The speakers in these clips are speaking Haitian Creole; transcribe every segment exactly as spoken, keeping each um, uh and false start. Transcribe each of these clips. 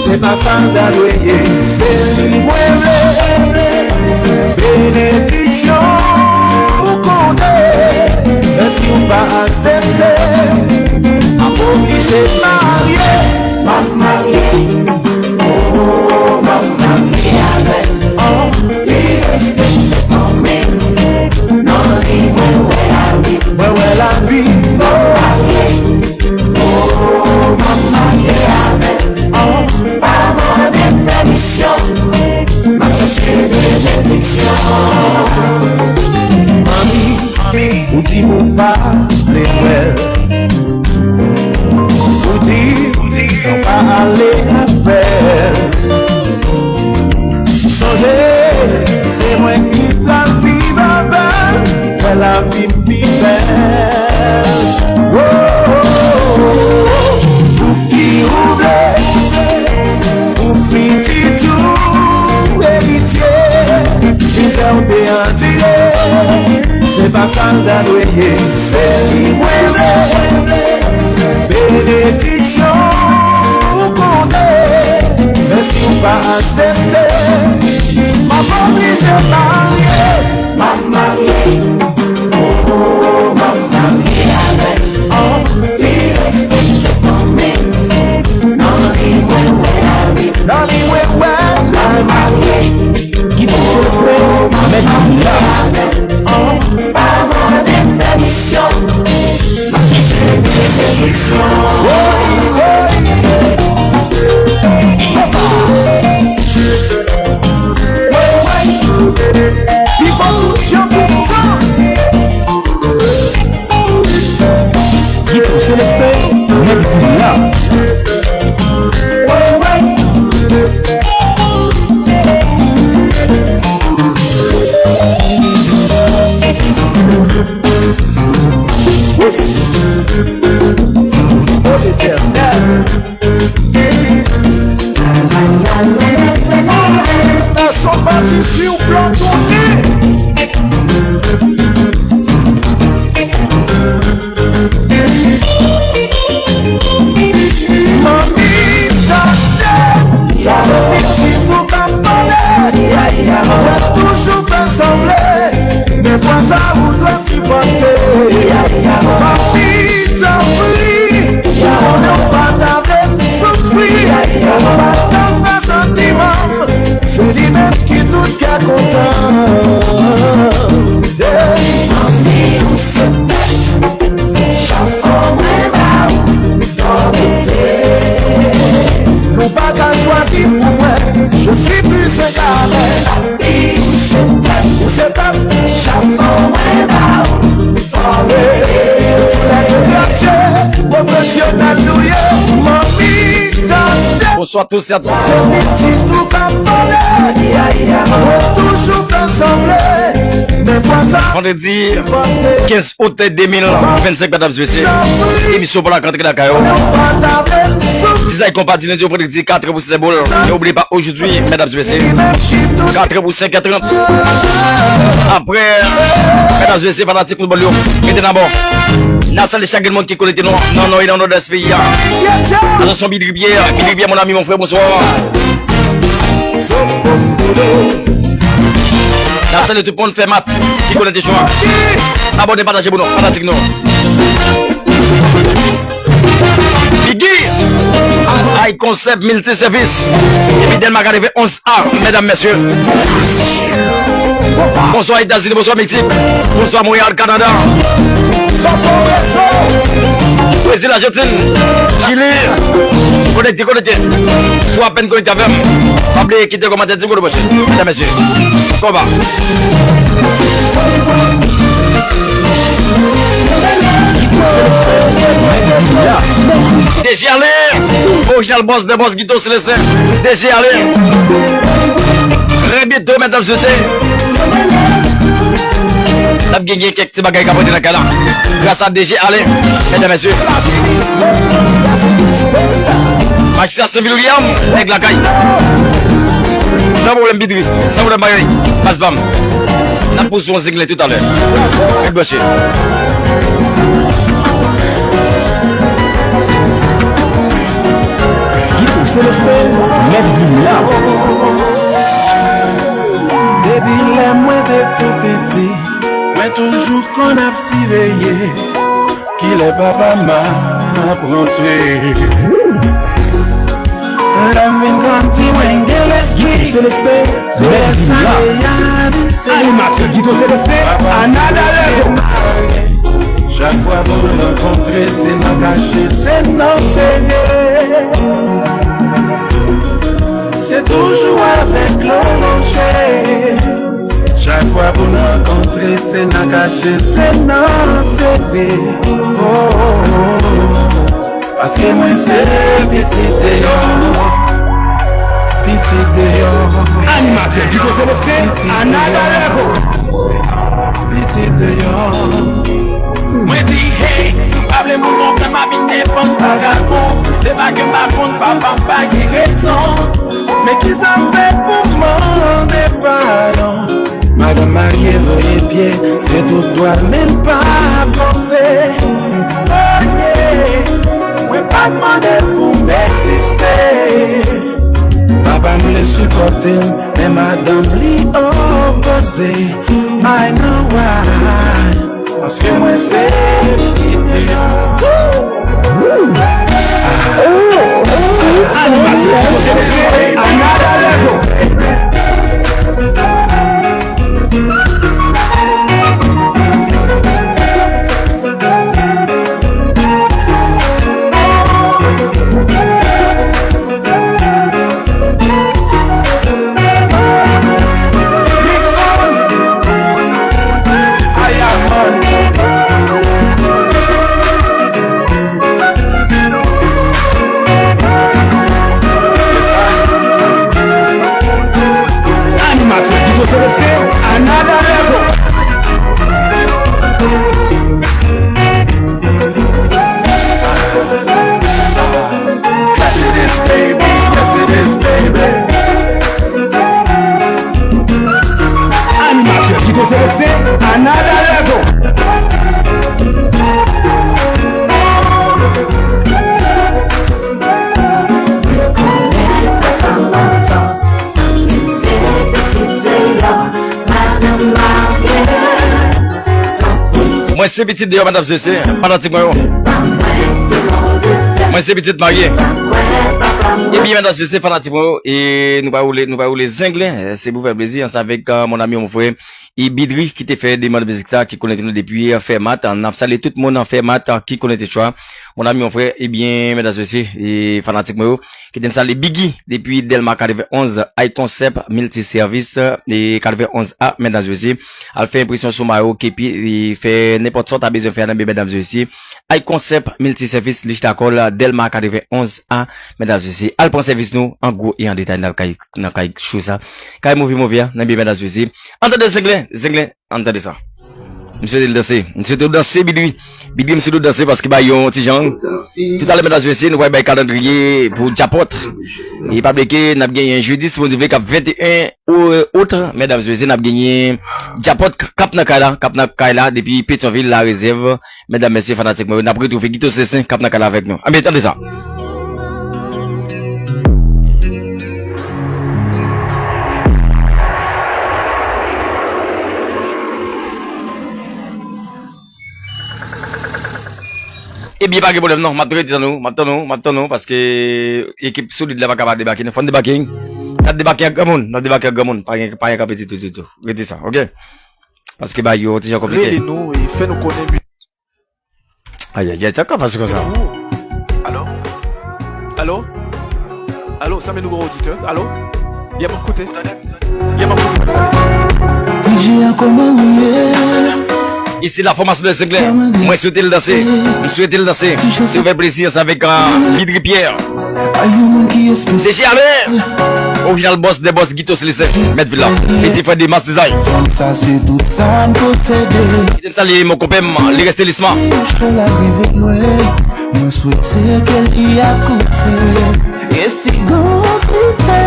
Se pa sa l ta dwe ye, se li mwen vle. Benediksyon ou konnen, men si w pa aksepte, m ap oblije marye. M ap marye, oh, m ap marye avè l. Oh, li respekte fanmi m, nan li mwen wè lavi. Mwen wè lavi. M ap marye. Oh, m ap marye avè l. Oh, pa mande m pèmisyon. M ap chèche benediksyon. Manmi, ou di m ou pa vle wè l. Ou di sa w pa ale avè l. Sonje, se mwen ki pral viv avè l, fè lavi m pi bèl. Oh, oh, oh, oh. Pouki ou vle pou pitit ou eritye, ki fè w te andire? Se pa sa l ta dwe ye, se li mwen vle. Benediksyon ou konnen, men si w pa aksepte, m ap oblije marye. M ap marye, oh, m ap marye avè l. Oh, li respekte fanmi m, nan li mwen wè lavi. Nan li mwen wè lavi. M ap marye. Guido Celestin, mèt vin la. Pa mande m pèmisyon. M ap chèche benediksyon. Woy, woy. Woy, woy. Pi bon kout jan tout tan. Guido Celestin, mèt vin la. Èske w pati si w plantonnen? Manmi, tande sa, se pitit ou k ap pale. Ou toujou fè sanble, men fwa sa ou dwe sipòte. Manmi, tanpri, ou konnen w pa ta vle m soufri. Ou pa ta fè santiman m, se li menm ki tout kè kontan. Hey. Manmi, ou se tèt, chapo mwen ba ou, fò rete. Nou pa ka chwazi pou mwen, je suis plus égaré. Ou se tèt, ou se tèt, chapo mwen ba ou, fò rete. Tout lè yo gratye, pwofesyonèl nou ye, manmi, tande. Bonswa tout, se a tout. Se pitit ou k ap pale, ou toujou fè sanble, men fwa sa. Vandredi kenz out de mil vennsenk, medam e mesye. Emisyon pou la rantre lakay ou. Dizay konpa di lendi o vandredi, katrè pou sèt boul. E oubli pa, ojodi, medam e mesye, katrè pou sèt è trant. Apre, medam e mesye, fanatik foutbòl yo, rete nan bò. N ap salye chak grenn moun ki konekte nou nan nò e nan nòdès peyi a. Attention, Bidri Pierre, Bidri Pierre, mon ami, mon frère, bonsoir. N ap salye tout moun, fè mat, ki konekte chwa. Abòne, pataje pou nou, fanatik nou. Biggie, High Concept Multiservice, epi Delma katreven onz A, medam, mesye. Bonswa Etazini, bonswa Meksik, bonswa Monreyal, Kanada. Brezil, Ajantin, Chili. Konekte, konekte. Si w apèn konekte avè m, pa bliye kite kòmantè, di m kote w branche. Medam, mesye, konba. D J Alain, orijinal bòs dè bòs, Guito Celestin, D J Alain. Trè byento, medam e mesye, n ap gen, gen kèk ti bagay k ap rantre nan kay la. Gras a D J Alain, medam e mesye. Majistra Saint William, nèg lakay. San pwoblèm, Bidri, san pwoblèm, bagay. Baz pa m. N ap pouse yon zenglen toutalè. Ret branche. Guito Selestin, mèt vil la. Depi lè mwen te tou piti, mwen toujou konn ap siveye kilè papa m ap rantre. Lè m vin grandi, mwen gen lespri. Selestin, mèt vil la. Animatè Guito Celestin, another level. Chak fwa pou nou rankontre, se nan kache, se nan serye. Se toujou avèk lolonje. Chak fwa pou nou rankontre, se nan kache, se nan serye. Oh, oh, oh, oh. Paske mwen se pitit deyò, pitit deyò. Animatè Guito Celestin, another level. Pitit deyò. Mwen di, hey, m pa vle moun konprann m ap vin defann vagabon. Se pa ke m pa konn papa m pa gen rezon. Men kisa m fè pou m mande padon? Madanm marye voye pye, se tout dwa men m pa panse. Oh yeah, mwen pa t mande pou m egziste. Papa m vle sipòte m, men madanm li opoze. I know why. Paske mwen se pitit deyò. Animatè Guito Celestin, another level. Animatè Guito Celestin, another level. Yes, it is, baby. Yes, it is, baby. Animatè Guito Celestin, another level. Mwen se pitit deyò, medam, mesye, fanatik mwen yo. Mwen se pitit marye. Ebyen, medam, mesye, fanatik mwen yo, e nou pa woule, nou pa woule zenglen, se pou fè plezi, ansanm avèk, euh, mon ami, mon frè, e Bidri ki te fè demann mizik sa, ki konekte nou depi, euh, Fèmat. N ap salye tout moun nan Fèmat, euh, ki konekte chwa. Mon ami, mon frè, ebyen, medam, mesye, e fanatik mwen yo, kite m salye Biggie depi Dèlma katrevenn onz, High Concept Multiservice, e katrevenn onz A, medam, mesye. Al fè enpresyon sou mayo, kepi, e fè nenpòt sa w ta bezwen fè nan men, medam, mesye. High Concept Multiservice, li chita kò l Dèlma katrevenn onz A, medam, mesye. Al pran sèvis nou an gwo e an detay nan kay, nan kay show sa. Kay move move a, nan men, medam, mesye. Ann tande zenglen, zenglen, ann tande sa. M swete l danse. M swete w danse, Bidri. Bidri, m swete w danse paske bay yon ti jan. Toutalè, medam, mesye, nou pral bay kalandriye pou djapòt. E pa bliye ke n ap genyen jedi, si Bondye vle, k ap venteyen o-, out, medam, mesye, n ap genyen djapòt k ap nan kay la, k ap nan kay la, depi Petyonvil, Larezèv. Medam, mesye, fanatik mwen yo, n ap retwouve Guito Celestin k ap nan kay la avèk nou. Anben, tande sa. Ebyen, pa gen pwoblèm non, m ap rete tann ou, m ap tann ou, m ap tann ou, paske ekip solid la pa ka pa debake non, fò n debake wi. N ap debake ak granmoun, n ap debake ak granmoun, pa gen, pa gen kanpe ditou, ditou. Rete sa, oke? Paske bagay yo ti jan konplike. Rele nou e fè nou konnen. Ayayay, sa ka pase konsa. Alo? Alo? Alo, sanble nou gen oditè. Alo? Yè, m ap koute. Yè, m ap koute. D J a, kòman ou ye? Isi la fòmasyon de zenglen. Mwen swete l danse. M swete l danse. Si w fè plezi ansanm avèk, euh, Bidri Pierre. D J Alain, orijinal bòs dè bòs, Guito Celestin, mèt vil la. Piti frè de Mass Design. Fanm sa se tout sa m posede. Kite m salye mon konpè m, Li Reste Lisma. Chèl la rive lwen, mwen swete ke li akoute. E si gon oditè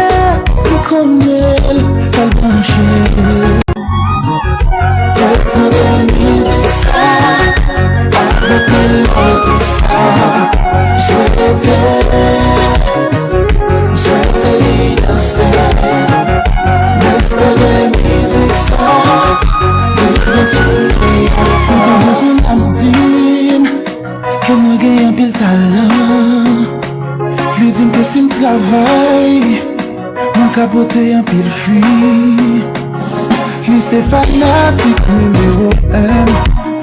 ki konnen l, fè l branche. Fè tande mizik sa, avèk melodi sa, swete. Li di m ke si m travay, mwen ka pote anpil fwi. Li se fanatik nimewo en.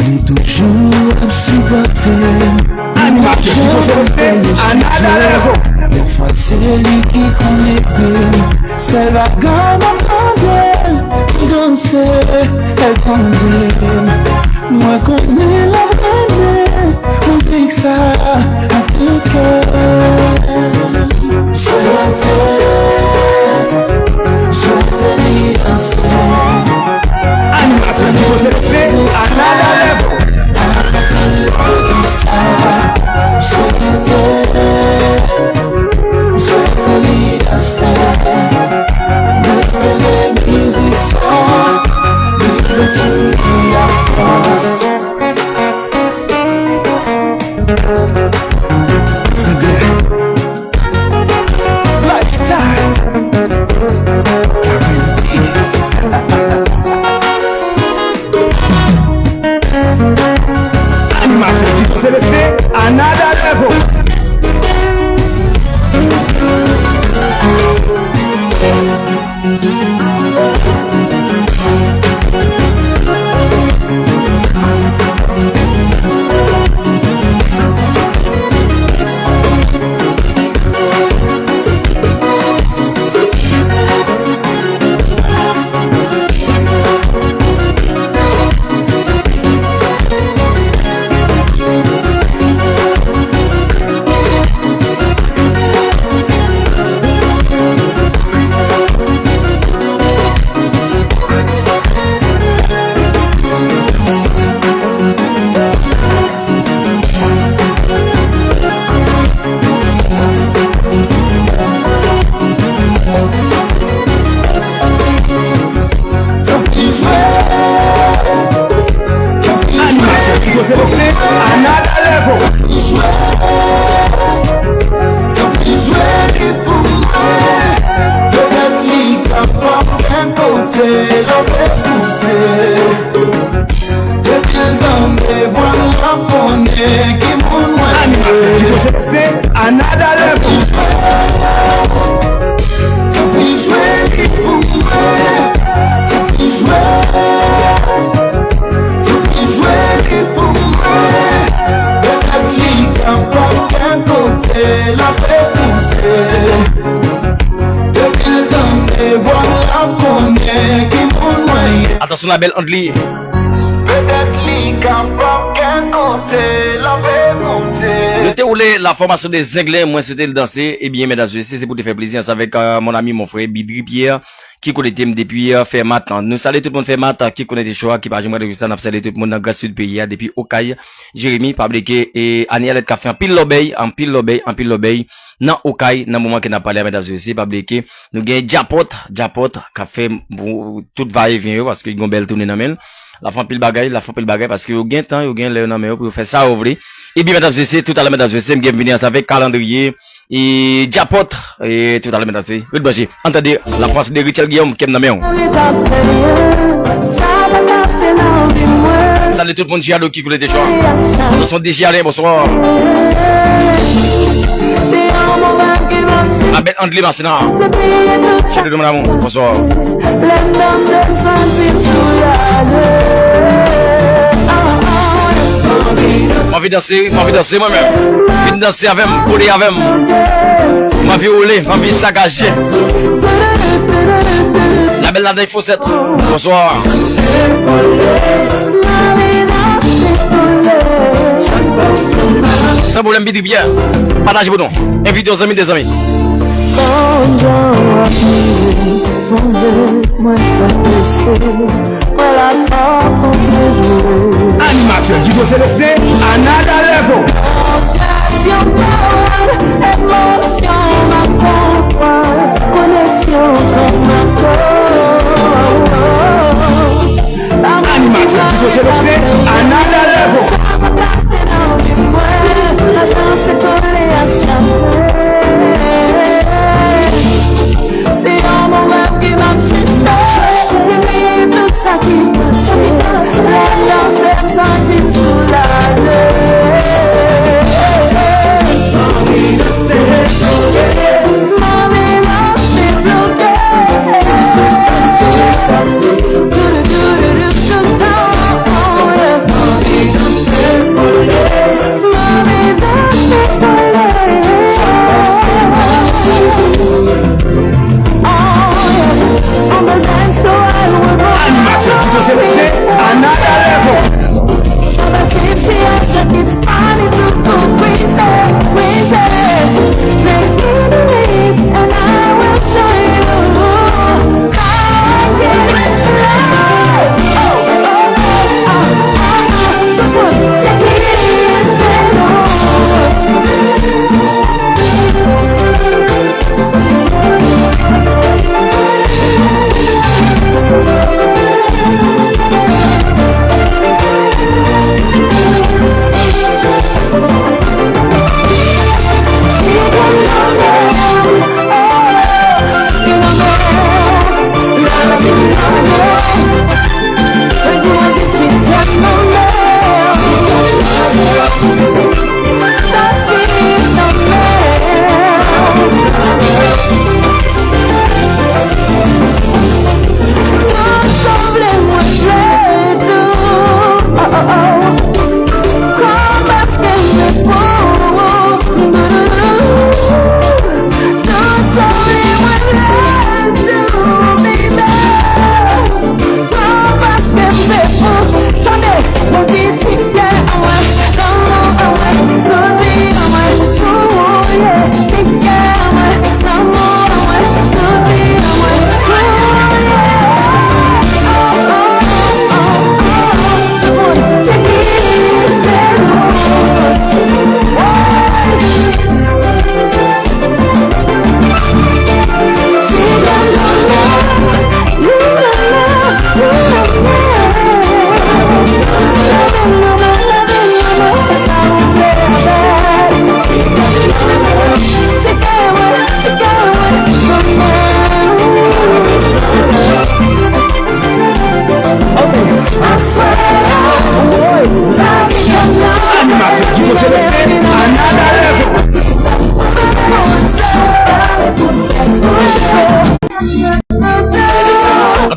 Li toujou ap sipòte m. Animatè ki poze respè, Anada Level. Dèfwa se li ki konekte m. Sèl bagay m ap mande l, li danse, l tande m. Mwen konnen l ap renmen mizik sa ak tout kè. Swete, swete li danse. Animatè ki poze respè, Anada Level. Swete, swete li danse. Respè mizik sa, li bezwen li ak fòs. Sanglè. Lifestyle. Animatè ki poze respè, Anada Level. Animatè ki poze respè, Anada Level. Tanpri jwe li pou mwen. Petèt li kapab gen kote l ap ekoute. Depi l tande vwa l, l ap konnen ki moun mwen ye. Animatè ki poze respè, Anada Level. Tanpri jwe li pou mwen. Tanpri jwe. Tanpri jwe li pou mwen. Petèt li kapab gen kote l ap ekoute. Depi l tande vwa l, l ap konnen ki moun mwen ye. Atansyon, labèl Andly. Petèt li kapab gen kote l ap ekoute. Nou te woule la fòmasyon de Zenglen, mwen swete l danse. Ebyen, medam, mesye, se pou te fè plezi ansanm avèk, euh, mon ami, mon frè Bidri Pierre, ki konekte m depi, euh, Fèmat. Nou salye tout moun Fèmat, euh, ki konekte cho a, ki pa janm rete jis la. N ap salye tout moun nan Gran Sid peyi a, depi Okay, Jeremi. Pa bliye ke, e, Anielette k ap fè anpil lòbèy, anpil lòbèy, anpil lòbèy nan Okay, nan moman ke n ap pale a, medam, mesye, pa bliye ke nou gen Djapòt, Djapòt k ap fè pou tout va e vyen yo, paske gen yon bèl tounen nan men l. L ap fè anpil bagay, l ap fè anpil bagay, paske yo gen tan, yo gen lè yo nan men yo pou yo fè sa yo vle. Ebyen, medam, mesye, toutalè, medam, mesye, m gen vini ansanm avèk kalandriye e Djapòt, e toutalè, medam, mesye, ret branche. Ann tande la fòs de Richel Guillaume, kè m nan men w. Salye tout moun, Jado ki koule te chwa. Bonsoir, D J Alain, bonsoir. Abel Andlé Masina. Salye tout moun, amou, bonsoir. Lè m danse, m santi m soulaje. M anvi danse, m anvi danse mwen menm. Vin danse avè m, kole avè m. M anvi woule, m anvi sakaje. La belle Nadège Fosèt, bonsoir. San pwoblèm, Bidri Pierre. Pataje pou nou. Envite yon zanmi, de zanmi. Sonje mwen fè blese, mwen la fò pou byen jwe. Animatè Guido Celestin, Another Level. Jesyon pawòl, emosyon, m ap kontwòl, koneksyon kò m ak kò. Animatè Guido Celestin, Another Level. Sa pa pase nan vi mwen, la danse kole ak chanpwen. Se yon moman ki m ap chèche. Bliye tout sa ki pase. Lè m danse, m santi m soulaje. Anvi danse,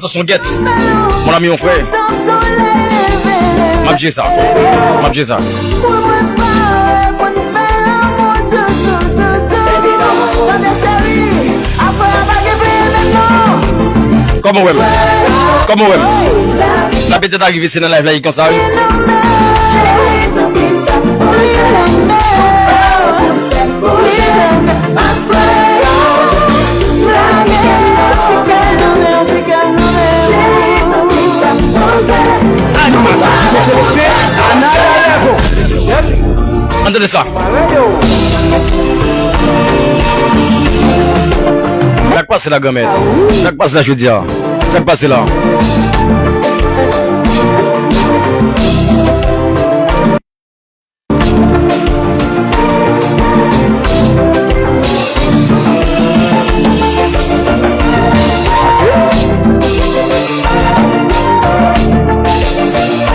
Son gèt. Mon ami, mon frè. M ap jere sa. M ap jere sa. Kòman w wè m? Kòman w wè m? Sa petèt arive, se nan live la, e konsa, wi. An tande sa. Sa k pase la, granmèt? Sa k pase la jodi a? Sa k pase la?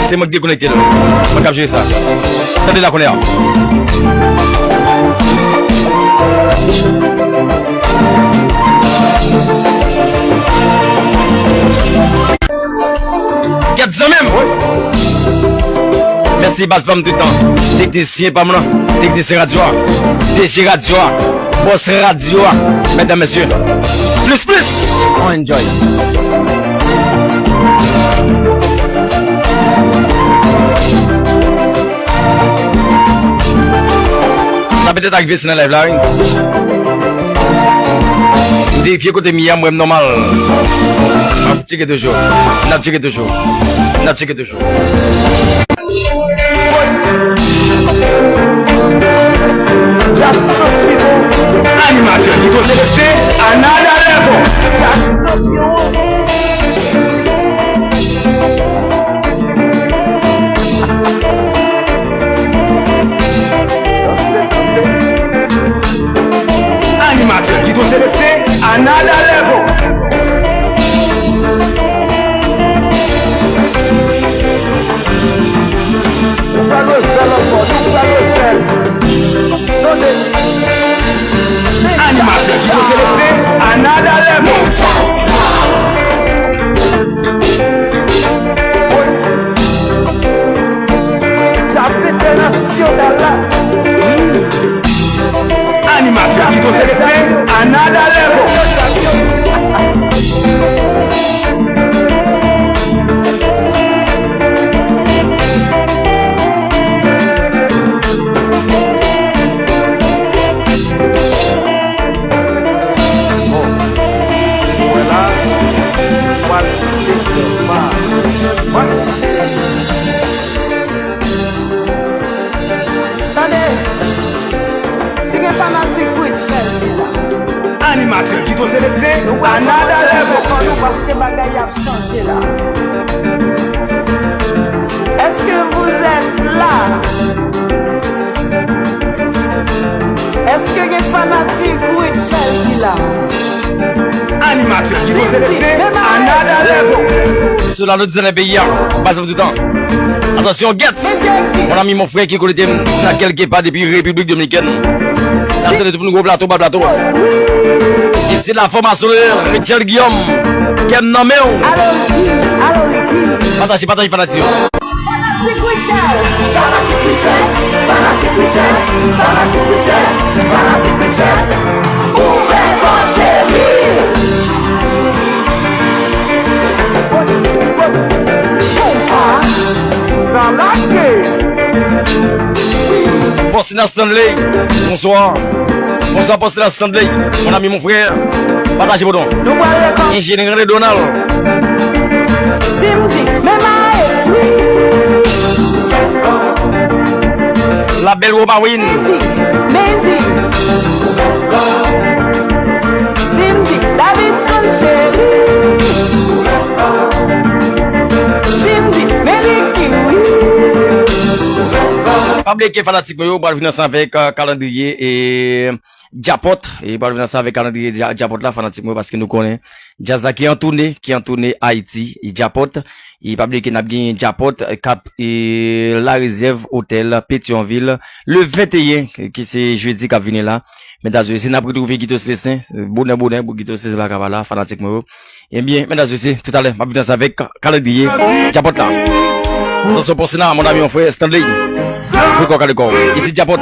Se mwen k dekonekte l. Mwen k ap jere sa. Tande la kounye a. Gèt zanmi m. Mèsi baz pa m tout tan. Teknisyen pa m lan. Teknisyen radyo a. D J radyo a. Bòs radyo a. Medam, mesye. Plis, plis. On enjoy. Sa petèt arive, se nan live la, wi. M verifye kote m ye a, m wè m nòmal. M ap tcheke toujou. N ap tcheke toujou. N ap tcheke toujou. Animatè Guito Celestin, another level. Animatè Guito Celestin, another level. Nou pral refè l ankò, nou pral refè l. Tande. Animatè Guito Celestin, another level. Jazz entènasyonal la. Animatè Guito Celestin, another level. Bon, mwen la, mwen al kite kòman. Tande, si gen fanatik Rutshelle ki la. Animatè Guito Celestin, nou pral another level. Kò nou paske bagay ap chanje la. Est-ce que vous êtes là? Est-ce que gen fanatik Rutshelle ki la? Animatè Guito Celestin, another level. Sou la nou dizaine peyi a, baz pa m tout tan. Atansyon, gèt. Mon ami, mon frè ki konekte m nan kèlke pa depi Repiblik Dominikèn. Sa se le tout gwo plato, ba plato. E se la fòmasyon de Rutshelle Guillaume. Kè m nan men w. Alo, Ricky. Alo, Ricky. Pataje, pataje, fanatik yo. Fanatik Rutshelle. Fanatik Rutshelle. Fanatik Rutshelle. Fanatik Rutshelle. Fanatik Rutshelle. Ouvè kò cheri. Sa lage. Faustina Stanley, bonswa. Bonswa, Faustina Stanley, mon ami, mon frè. Pataje pou nou. Nou pral rekò. Enjenyè Donald. Simdi, men maestro. La belle Romaine. Mendy, Mendy. Simdi, Davidson cheri. Simdi, men li ki wi. Pa bliye ke fanatik mwen yo pral vin ansanm avèk, euh, kalandriye e Djapòt. E pral vin ansanm avèk kalandriye Dja-, Djapòt la, fanatik mwen yo, paske nou konnen djaz la ki an toune, ki an toune Ayiti, e Djapòt. E pa bliye ke n ap genyen Djapòt, e k ap, e La Réserve Hotel, Petyonvil, le venteyen, ki se jedi k ap vini la. Medam e mesye, n ap retwouve Guito Celestin. Bonè, bonè pou Guito Celestin pa ka pa la, fanatik mwen yo. Ebyen, medam e mesye, toutalè, m ap vin ansanm avèk kalandriye Djapòt la. Attention, pour cela, mon ami, mon frère Stanley. Pou kò kale kò. Isi Djapòt.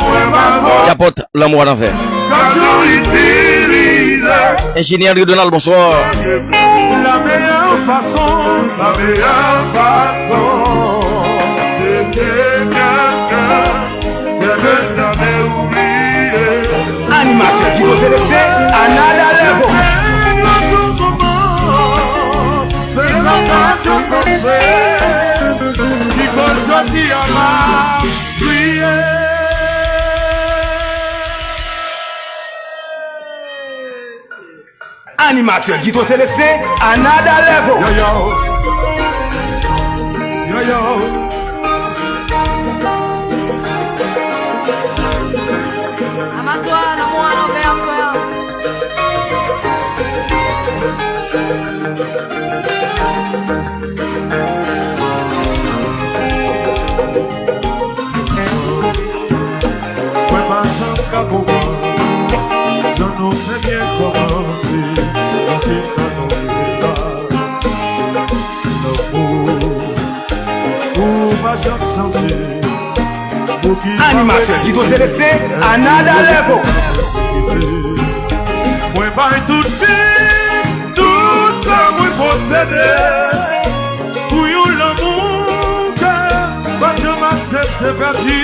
Djapòt, lanmou a lanvè. Enjenyè André Donald, bonsoir. La meilleure façon, la meilleure façon d'aimer quelqu'un, c'est de jamais oublier. Animatè Guito Celestin, another level. Ki fè jodi a m ap kriye. Animatè Guito Celestin, another level. Yo, yo. Yo, yo. Amaswa, lanmou a lanvè aswè a. Mwen pa janm ka konprann jan nou te byen kòmanse, nou te ka tonbe la. Lanmou, ou pa janm chanje. Animatè Guito Celestin, another level. Mwen bay tout vi, tout sa mwen posede, pou yon lanmou ke m pa janm aksepte pèdi.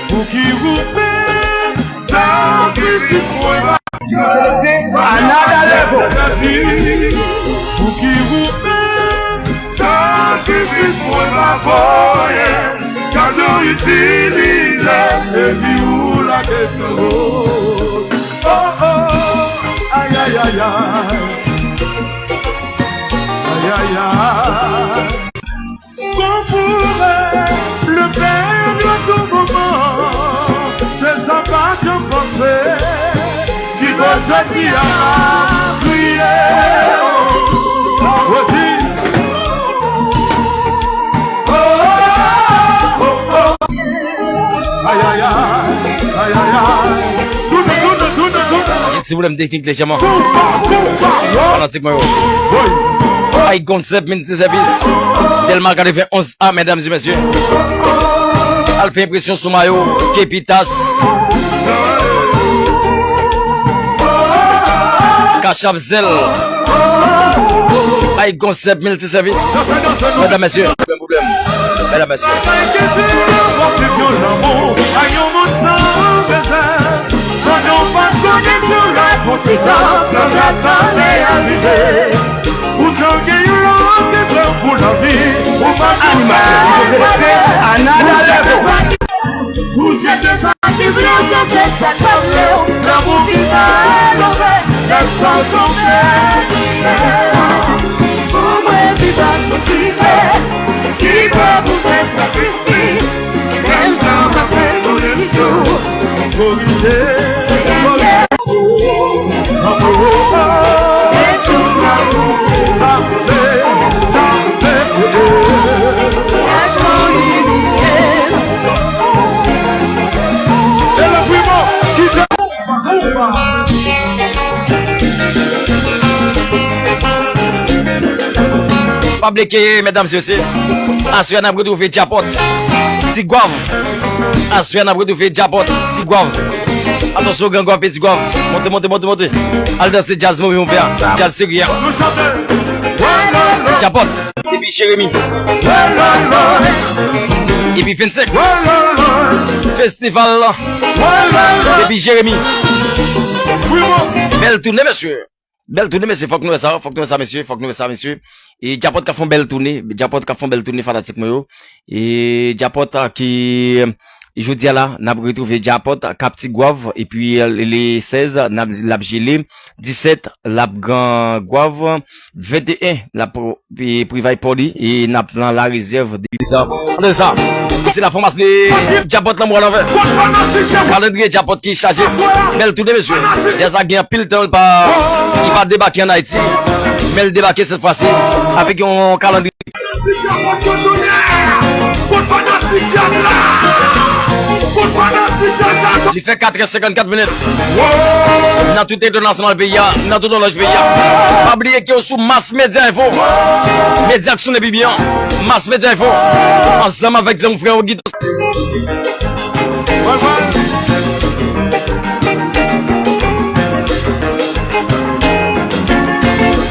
Pou ki ou fè sakrifis mwen ba. Celestin, another level. Pou ki ou fè sakrifis mwen pa voye. Gaz yo itilize, epi ou lage fè wòch. Oh, oh, ay, ay, ay, ay. Ay, ay, ay. Konprann le pèn yo tou moman, se sa pa janm panse. Ki fè jodi a m ap kriye. Redi. Oh, oh, oh, oh. Ay, ay, ay, ay, ay, ay. Tounen, tounen, tounen, tounen. Gen ti pwoblèm teknik lejèman. Koupa, koupa, yo. Fanatik mwen yo. Woy. Ay, Concept Multisèvis. Dèlma katrevenn onz A, medam e mesye. Al fè enpresyon sou mayo. Kepitas. Kachap Zèl. Ay, Concept Multisèvis. Medam, mesye. Pwoblèm, pwoblèm. Medam, mesye. Animatè Guito Celestin, another level. Pou jete sa ki vle w jete, sa k pa vle w, lanmou ki pa love, lè sa w tonbe. Pou mwen viv ak moun ki pè, ki pè pou fè sakrifis, menm jan m ap fè l pou li jou. Korije. Pa bliye, medam e mesye, aswè n ap retwouve Djapòt, Ti Gwav. Aswè n ap retwouve Djapòt, Ti Gwav. Atansyon, Gran Gwav, Ti Gwav. Monte, monte, monte, monte. Al danse djaz move move a. Djaz serye a. Djapòt. Depi Jeremi. Epi vennsenk. Festival. Depi Jeremi. Bèl tounen, mesye. Bèl tounen, mesye. Fòk nou wè sa. Fòk nou wè sa, mesye. Fòk nou wè sa, mesye. E Djapòt k ap fè yon bèl tounen. Djapòt k ap fè yon bèl tounen, fanatik mwen yo. E Djapòt, a, ki, jodi a la, n ap retwouve Djapòt k ap Ti Gwav, epi, e, le sèz, n ap, l ap Jele, disèt, l ap Gran Gwav, venteyen, l ap, e, Privay Poli, e n ap nan La Réserve de Bizarre. Tande sa. E se la fòmasyon Djapòt lanmou a lanvè. Kalandriye Djapòt ki chaje. Bèl tounen, mesye. Djaz la gen anpil tan, li pa, li pa debake ann Ayiti. Men l debake sèt fwa si avèk yon kalandriye. Li fè kat è senkannkat minit. Nan tout entènasyonal peyi a, nan tout òlòj peyi a. Pa bliye ke w sou Mass Media Info. Medya k sou Nèg Bibyan. Mass Media Info. Ansanm avèk zanmi frè w Guito.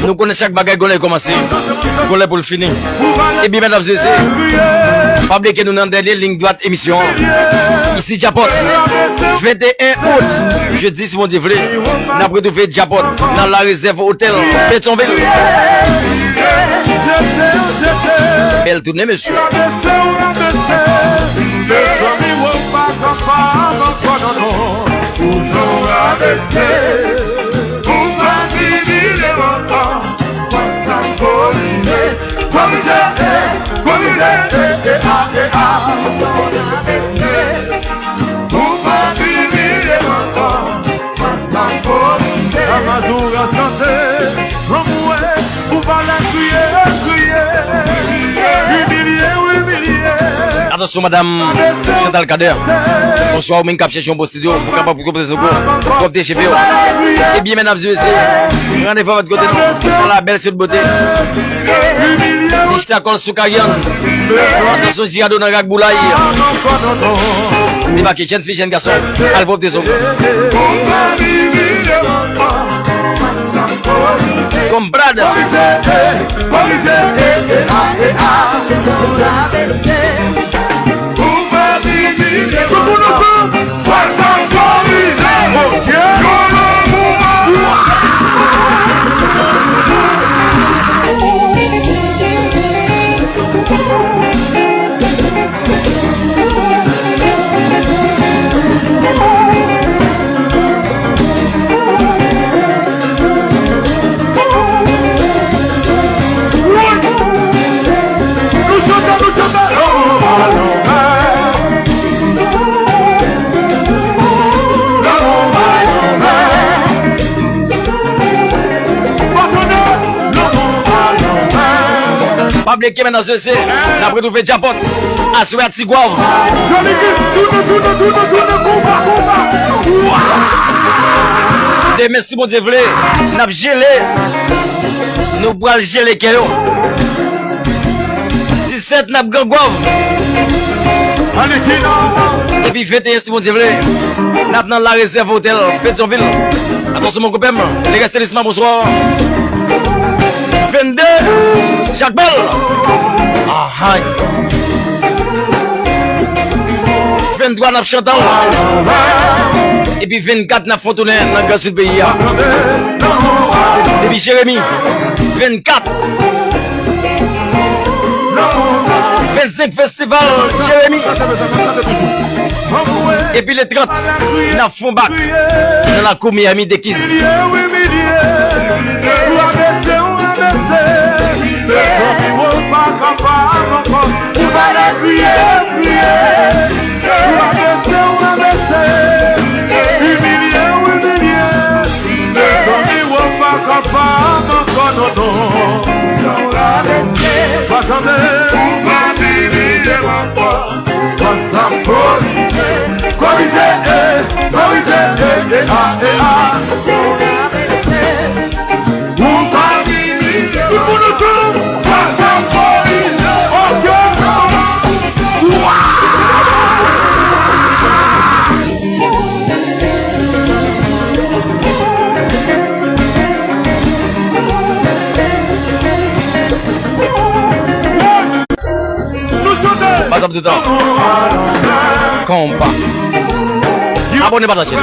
Nou konnen chak bagay gon lè kòmanse, gon lè pou l fini. Ebyen, medam e mesye, pa bliye ke nou nan dènye liy dwat emisyon an. Isi Djapòt, venteyen out, jedi, si Bondye vle, n ap retwouve Djapòt nan La Réserve Hotel, Petyonvil. Bèl tounen, mesye. Mezanmi, ou pa kapab ankò, non, non. Ou jan w rabese, ou pa vini devan tan, fwa sa korije, korije, e, korije, e, e, a, e, a. Ou jan w rabese, ou pa vini devan tan, fwa sa korije. Amadou a chante, lanmou e, ou pa la kriye, kriye, imilye, imilye. Atansyon, madam Chantal Cadet. Bonswa, ou menm k ap chèche yon bon estidyo pou kapab konpoze sou kou, pwòpte cheve w. Ebyen, medam e mesye, randevou avèk kote nou, nan la bèl sèt bote. Li chita kò l sou Karyann. Atansyon, Jirado nan Rak Boulay. Debake, jèn fi, jèn gason, al pwòpte sou kou. Konbrad. Ou pa vini devan tan, fwa sa korije. Ok. Yon lanmou. Pa bliye ke medam e mesye, n ap retwouve Djapòt aswè a Tigwav. Demen, si Bondye vle, n ap jele. Nou pral jele kè yo. Disèt, n ap Gran Gwav. Epi venteyen, si Bondye vle, n ap nan La Réserve Hotel, Petyonvil. Atansyon, mon konpè m, Leres Telisma, bonswa. Vennde, Jak Bèl. Ahay. Venntwa, n ap Chantal. Epi vennkat, n ap fè tounen nan Gran Sid peyi a. Epi Jeremi, vennkat. Vennsenk, festival Jeremi. Epi le trant, n ap fè yon bak nan lakou Miami Dickies. Ou pa ka pa ankò. Ou pa la kriye, kriye. Ou rabese, ou rabese. Imilye, ou imilye. Mezanmi, ou pa kapab ankò, non, non. Ou rabese. Pa tande. Ou pa vini devan tan. Fwa sa korije. Korije, e, korije, e, e, a, e, a. Ou pa vini devan tan. Fwa sa korije. Ok. Baz ap toutan. Konpa. Abòne, pataje.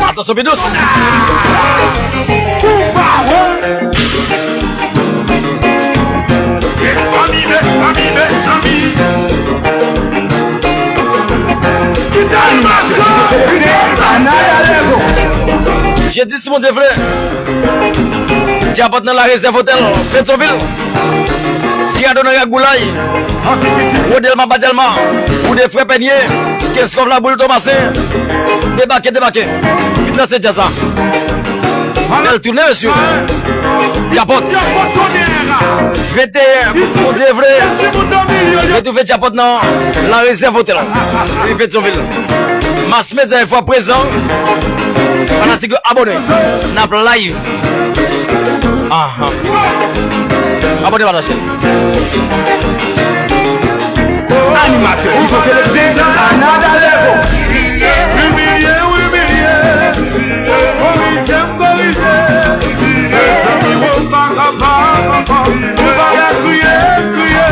Atansyon, pi dous. Jedi, si Bondye vle. Djapòt nan La Réserve Hotel, Petyonvil. Jirado nan Rak Boulay. Wodèlma, Badèlma. Pou de frè Pènye, kenz kòb la boul Tomasen. Debake, debake. Vin danse djaz la. Bèl tounen, mesye. Djapòt. Venteyen, pou Bondye vle. Retwouve Djapòt nan La Réserve Hotel. Epi Petyonvil. Mass Media Info prezan. Fanatik yo abòne. N ap live. Aha. Abòne, pataje. Animatè Nico Celestin, another level. Imilye, imilye. Korije m, korije. Mezanmi, w pa kapab ankò. Ou pa ka kriye, kriye.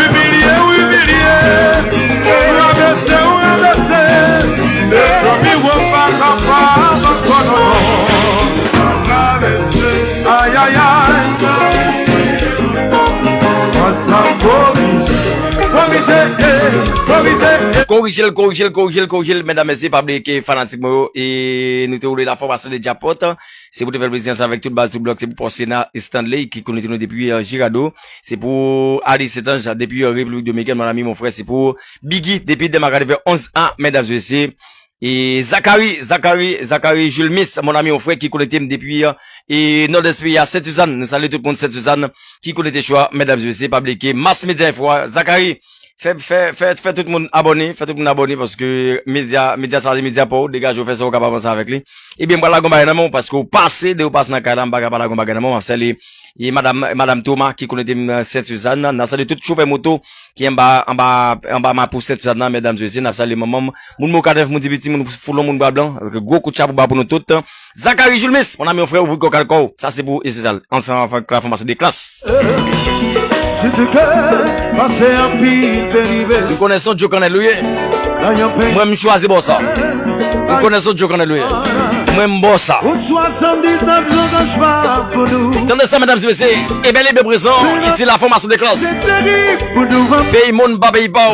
Imilye, imilye. Rabese, rabese. Mezanmi, w pa kapab ankò, non, non. Ay, ay, ay. Ansanm korije. Korije, eh, korije, eh. Korije l, korije l, korije l, korije l. Medam, mesye, pa bliye ke fanatik mwen yo, e nou te woule la fòmasyon de Djapòt. Se pou te fè l plezi ansanm avèk tout baz, tout blòk. Se pou Pòsena Stanley ki konekte nou depi, eh, Girado. Se pou Ali Saint-Ange depi, eh, Repiblik Dominikèn, mon ami, mon frè. Se pou Biggie depi Dèmaga, depi onz an, medam, mesye. E Zakari, Zakari, Zakari Julmis, mon ami, mon frè ki konekte m depi, e Nòdès peyi a, Sent Sizann. Nou salye tout moun Sent Sizann ki konekte chwa, medam, mesye, pa bliye ke Mass Media Info a, Zakari, fè, fè, fè, fè tout moun abòne, fè tout moun abòne, paske medya, medya sa se medya pa w, degaje w, fè sa w kapab ansanm avèk li. Ebyen, m pral lage yon bagay nan men w, paske w pase, de w pase nan kay la, m pa ka pa lage yon bagay nan men w, m ap salye e madanm, madanm Thomas ki konekte m nan Sent Sizann, n ap salye tout chofè moto ki anba, anba, anba Mapou Sent Sizann nan, medam, mesye, n ap salye manman m, moun Moka Nèf, moun Ti Piti, moun Foulon, moun Bwa Blan, gwo kout chapo ba pou nou tout. Zakari Julmis, mon ami, mon frè, ouvri kò w, kal kò w. Sa se pou espesyal. Ansanm avèk la fòmasyon de klas. Si te kè pase anpil peripesi. M konnen se yon djok annèl ou ye. Mwen, m chwazi bò sa. M konnen se yon djok annèl ou ye. Mwen, m bò sa. Ou swasanndiznèf zongaj pa pou nou. Tande sa, medam e mesye. E bèl e byen prezan, isi la fòmasyon de klas. Peyi moun pa peyi pa w.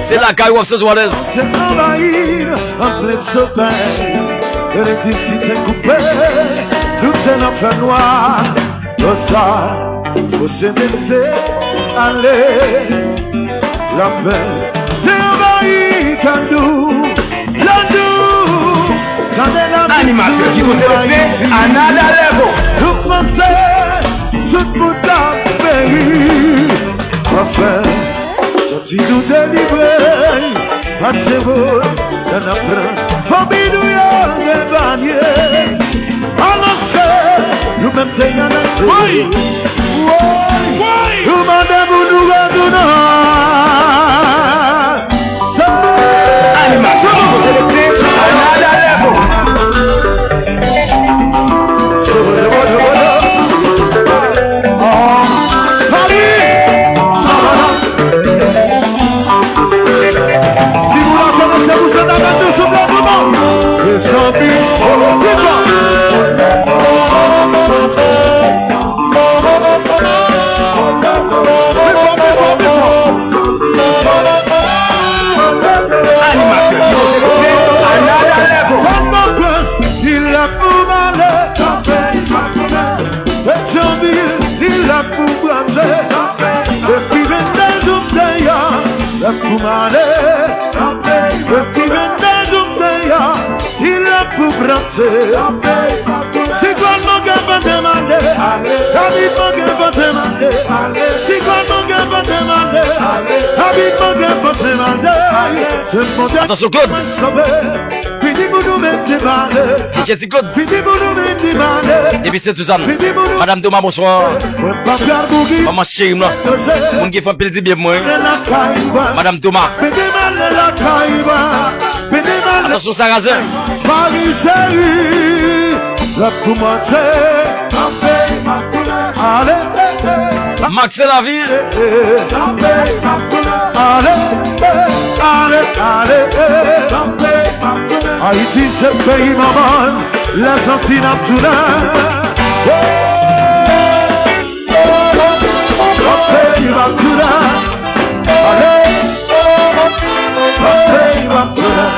Se lakay w ap santi w alèz. Se anvayi an plen somèy. Elektrisite koupe, nou te nan fènwa. Konsa, ou se mete ale. Lapè te anvayi kay nou. Lè nou tande lapè. Animatè Guido Celestin, another level. Nou panse tout moun ap peri. Anfen, soti nou delivre. Pase wout, nan ap pran fanmi nou yo epanye. Alòske nou menm se anonse. Woy! Woy! Woy! Nou mande pou nou retounen. Animatè Guido Celestin, another level. Paris! Si nou la kòmanse pou Santa Cruz, souple pou nou. Mezanmi, pi fò. Pi fò, pi fò, pi fò. Animatè Guido Celestin, another level. Pòtoprens, li la pou m ale. Petyonvil, li la pou brase. Depi vennde jou m deyò, lè pou m ale. Depi vennde jou m deyò, li la pou brase. Siklòn mande vante m ale. David mande vante m ale. Siklòn mande vante m ale. David mande vante m ale. Se monte. Atansyon, Claude. Vini pou nou mete male. D J Ti Claude. Vini pou nou mete male. Depi Sent Sizann. Vini pou nou. Madam Thomas, bonswa. Mwen pa pral bougi. Manman cheri m lan. Moun ki fè anpil di byen pou mwen. Mete lakay mwen. Madam Thomas. Mete male lakay mwen. Mete male. Atansyon, Sarazen. Paris cheri. Lè pou manje. Ale. Max Lavi. Ale, ale, ale. Ayiti se peyi manman, Lèzanti n ap tounen. Peyi m ap tounen. Ale. Peyi m ap tounen.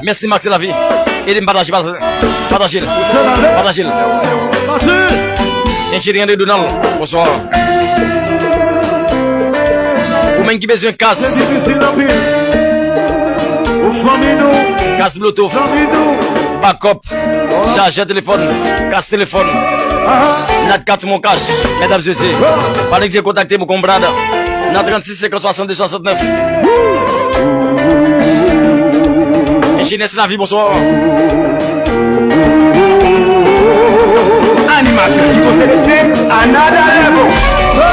Mèsi, Max Lavi. Ede m pataje, pataje, pataje l. Pataje l. Enjenyè André Donald, bonswa. Ou menm ki bezwen kas. Se difisil anpil. Ou fanmi nou. Kas Bluetooth. Fanmi nou. Bakòp. Chajè telefòn. Kas telefòn. Aha. Nat kat mon kach. Medam, mesye. Pa neglize kontakte m, konprann. Nan trannsis senkant swasannde swasantnèf. Enjenyè Selavi, bonswa. Animatè Guito Celestin, another level. Sa,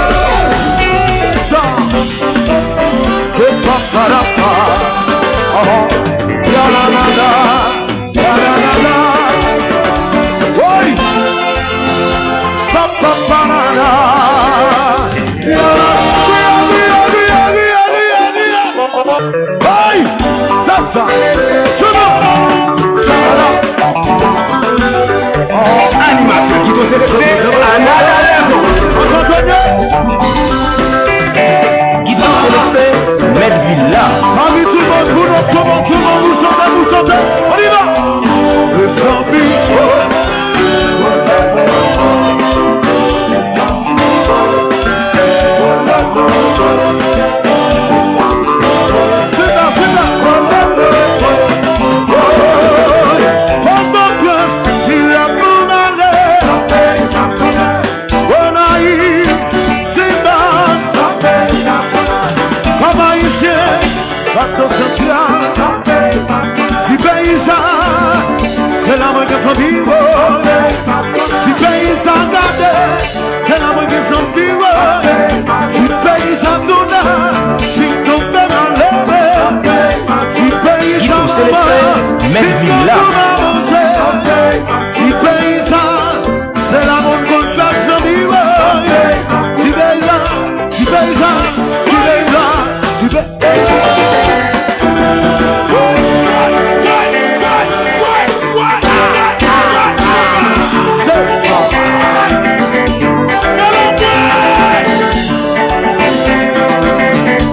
sa. He pa pa ra pa. Oh, ya la la la. La la la la. Woy! Pa pa pa la la. Ya la. Kriya, kriya, kriya, kriya, kriya, kriya. Hey! Sa, sa. Suivan. Sa la. Animatè Guito Celestin, another level. Guito Celestin, mèt vil la. Pami tout moun, pou nou, tout moun, tout moun, nou chante, nou chante. On y va. Mezanmi, oh. Sit down, sit down. Pòtoprens, li ap ann ale. Gonayiv, Senmak, Kòb Ayisyen, Plato Santral, ti peyi sa, se la mwen gen fanmi, woy. Ti peyi sa, gade, se la mwen gen zanmi, woy. Ti peyi sa, tounen, si m tonbe m a leve. Ti peyi sa, Guito Celestin, mèt vil la. Ti peyi sa, se la moun konn fè zanmi, woy. Ti peyi sa, ti peyi sa, ti peyi sa, ti peyi sa.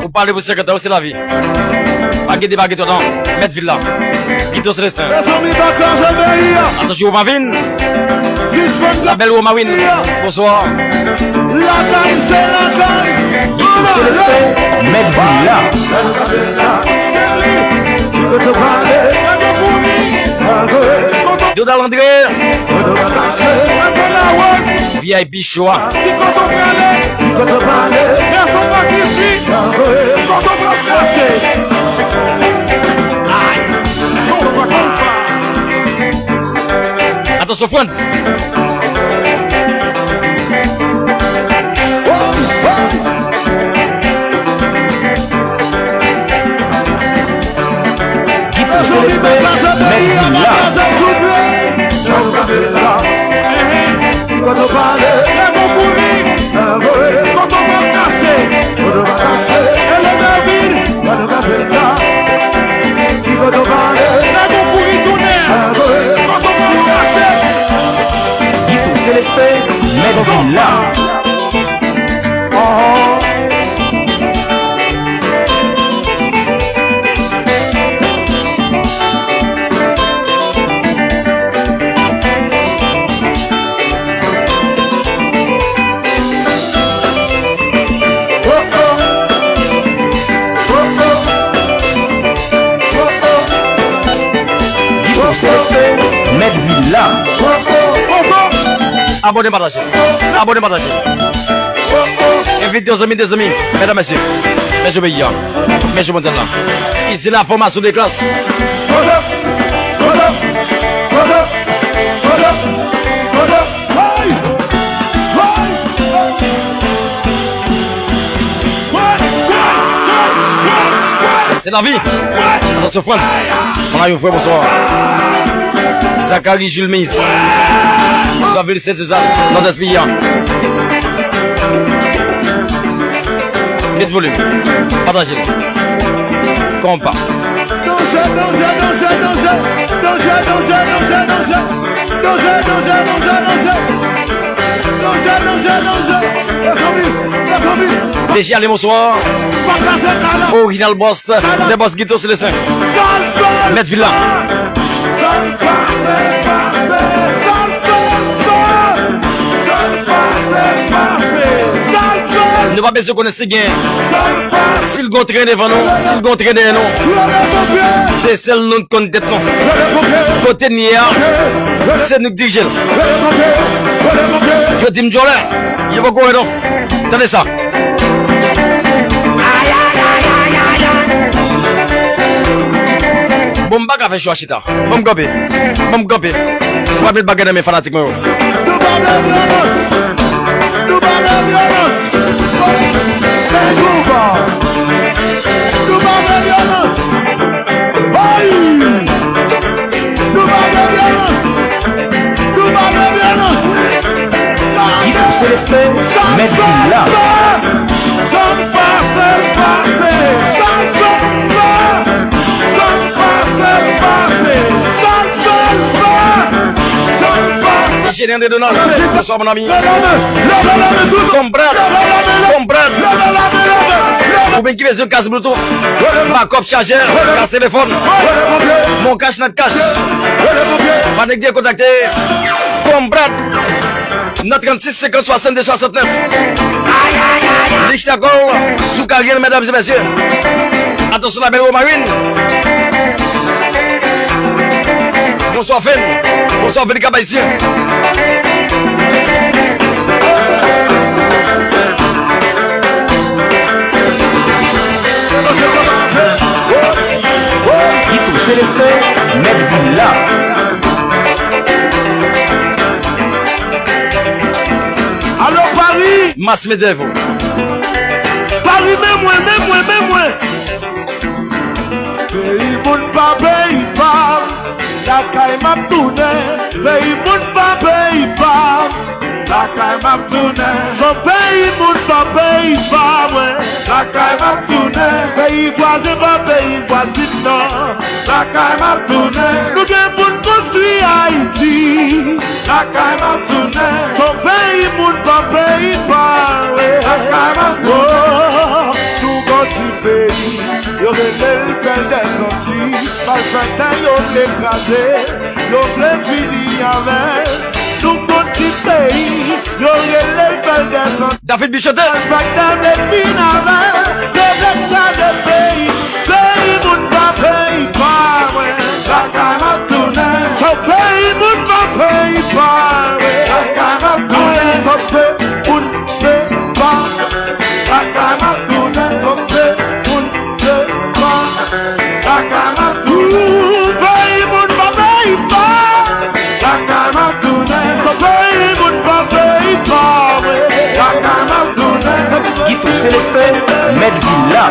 Ou pale pou senkant an, se lavi. Pa gen deba, gen tòt non. Mèt vil la. Guito Celestin. Mezanmi, pa kraze peyi a. Atansyon, Womawin. Sispann la bèl Womawin. Bonswa. Lakay, se lakay. Guito Celestin, mèt vil la. Donald André. V I P Show a. Ki kote w prale? Ki kote w prale? Gason pa fifi. Kote w pral kache? Ay. Kote w pral kache? Atansyon, Frantz. Guito Celestin, mèt vil la. Kote w pale? Lè nou kouri. Kote w pral kache? E lè nou vin? Lè nou kouri tounen. Kote w pral kache? Guito Celestin, mèt vil la. Guito Celestin, mèt vil la. Abòne, pataje. Abòne, pataje. Envite yon zanmi, de zanmi. Medam, mesye. Mesye peyi a. Mesye mondyal la. Isi la fòmasyon de klas. Se lavi. Atansyon, Frantz. Mwen la, yon frè, bonswa. Zacharie Jules Mise. Bonswa, vil Sent Sizann, Nòdès peyi a. Met volim. Pataje l. Konpa. Danse, danse, danse, danse. Danse, danse, danse, danse. Danse, danse, danse, danse. Danse, danse, danse. Mezanmi, mezanmi. Deji ale, bonswa. Pa kraze kay la. Original boss, the boss Guito Celestin. Mèt vil la. Sa l pase, pase. Sa l pase. Sa l pase. Mesye konnen si gen, si l gon tren devan nou, si l gon tren dèyè nou, se sèl nou k konn tèt nou. Kote n ye a, se nou k dirije l. Yo di m djòlè, yo poko wè non. Tande sa. Bon, m pa ka fè cho a chita. Ban m kanpe. Ban m kanpe. Mwen met bagay nan men fanatik mwen yo. Nou pa vle vyolans. Nou pa vle vyolans. Fè konba. Nou pa vle vyolans. Ay! Nou pa vle vyolans. Nou pa vle vyolans. Guito Celestin, mèt vil la. Jan pase, pase. Sa n fè, fè. Jan pase, pase. Sa n fè, fè. Jan pase. Eugène André Donald, bonswa, mon ami. Leve la men, leve la men, tout. Konbrad, konbrad. Leve la men, leve, leve. Ou menm ki bezwen kas Bluetooth, bakòp chajè, kas telefòn. Mon kach nan kach. Pa neglije kontakte Konbrad nan trannsis senkant swasannde swasantnèf. Lichtakòl sou karyè, medam e mesye. Atansyon, labèl Romarine. Bonswa, Fen. Bonswa, Vini Kap Ayisyen. Guito Celestin, mèt vil la. Alo, Paris! Mass Media Evo. Paris, men mwen, men mwen, men mwen! Peyi moun pa peyi pa m, lakay m ap tounen. Peyi moun pa peyi pa m, lakay m ap tounen. Son peyi moun pa peyi pa mwen, lakay m ap tounen. Peyi vwazen pa peyi vwazen non, lakay m ap tounen. Nou gen pou n konstwi Ayiti, lakay m ap tounen. Son peyi moun pa peyi pa mwen, lakay m ap tounen. Oh, nou gon ti peyi, yo rele l Bèl dè Zanti. Malfektè yo vle kraze, yo vle fini avè l. Nou gon ti peyi, yo rele l Bèl dè Zanti. David Bichotte. Malfektè vle fin avè l, yo vle kraze peyi. Peyi moun pa peyi pa mwen, lakay m ap tounen. Son peyi moun pa peyi pa mwen, lakay m ap tounen. Son peyi moun pe pa, lakay m ap tounen. Son peyi moun pe pa, lakay m ap tounen. Peyi moun pa peyi pa, lakay m ap tounen. Son peyi moun pa peyi pa mwen, lakay m ap tounen. Guito Celestin, mèt vil la.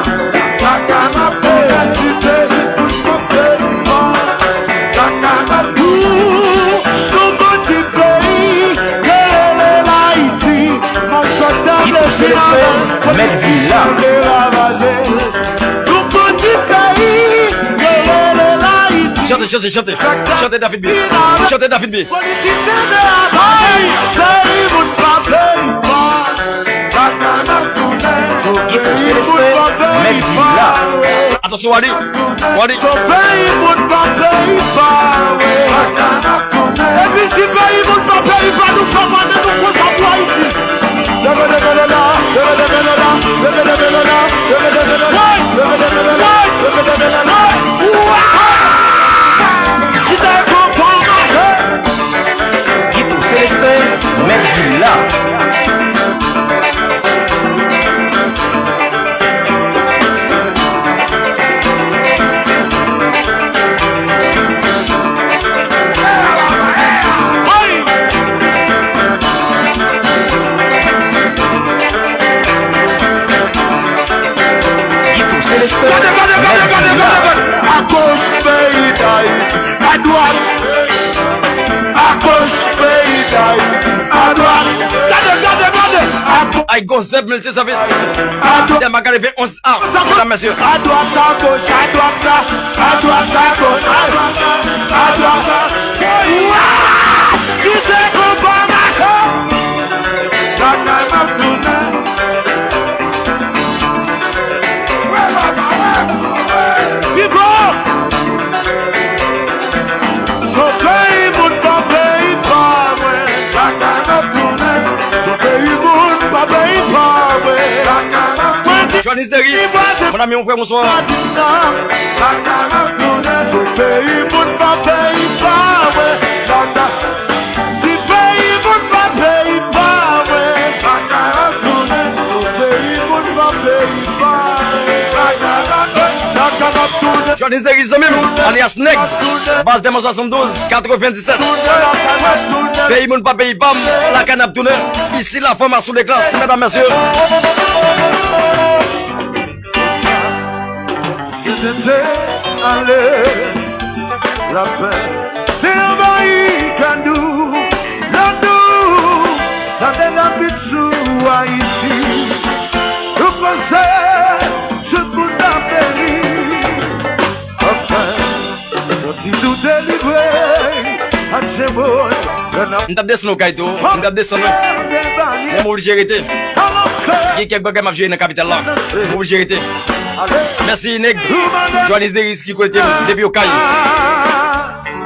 Lakay m ap tounen. Ti peyi moun pa peyi pa, lakay m ap tounen. Nou gon ti peyi, yo rele l Ayiti. Guito Celestin, mèt vil la. Chante, chante, chante. Chante David B. Chante David B. Guito Celestin, mèt vil la. Atansyon, Wally. Wally. Epi si peyi moun pa peyi pa nou fè mande nou konsa pou Ayiti. Leve, leve, leve la, leve, leve, leve la, leve, leve, leve la, leve, leve, leve la, leve, leve, leve la. Kite konpa mache. Guito Celestin, mèt vil la. Guito Celestin, gade, gade, gade, gade, gade, gade. Agoch peyi Dayiti, adwat. Agoch peyi Dayiti, adwat. Gade, gade, gade. Agoch. Ay, gon zèb miltisèvis. Adwat. Dèyè Magali ven onz. Ah, medam, mesye. Adwat, agoch, adwat, adwat, agoch, adwat, adwat. Wa! Kite konpa mache. Lakay m ap tounen. Pi fò. Son peyi moun pa peyi pa mwen. Lakay m ap tounen. Son peyi moun pa peyi pa mwen. Lakay Jonis Deris, mon ami, mon frè, bonswa. Jonis Deris, zanmi m, alyas Nèg, baz Dèmon swasanndouz, katrevendisèt. Peyi moun pa peyi pa m, lakay n ap tounen. Isi la fòmasyon de klas, medam, mesye. Sitete ale, lapè te anvayi kè nou, nan nou, tande lapli sou Ayiti. Nou panse tout moun ap peri. Anfen, santi nou delivre ak senbòl. M t ap desann Okay tou, m t ap desann wi. Men m oblije rete. Gen kèk bagay m ap jere nan kapital la. M oblije rete. Mèsi, Nèg. Jonis Deris ki konekte m depi Okay.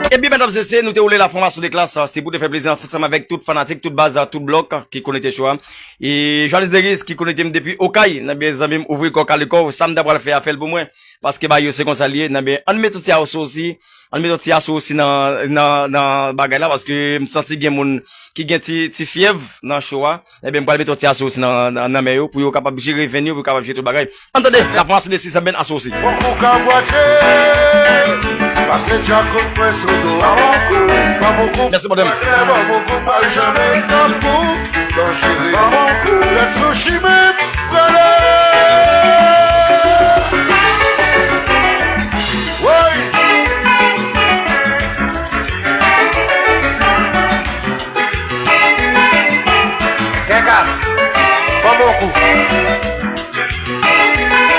Ebyen, medam, mesye, nou te woule la fòmasyon de klas, se pou te fè plezi ansanm avèk tout fanatik, tout baz, tout blòk ki konekte cho a. E Jonis Deris ki konekte m depi Okay. Nan byen, zanmi m, ouvri kò w, kale kò w, sa m ta pral fè a, fè l pou mwen. Paske bagay yo se konsa l ye. Nan byen, ann met yon ti asosi, ann met yon ti asosi nan, nan, nan bagay la, paske m santi gen moun ki gen ti, ti fyèv nan cho a. Ebyen, m pral met yon ti asosi nan, nan, nan men yo, pou yo kapab jere venn yo, pou yo kapab jere tout bagay. Ann tande, la fòmasyon de sis, ann asosi. Bon kou ka bwache, pase djakout mwen sou do a. Bon kou, pa bon kou. Mèsi, madam. Bon kou, pa janmen kafou. Danjere. Rèd sou chimen prale. Woy. Kèka. Ban m yon kou.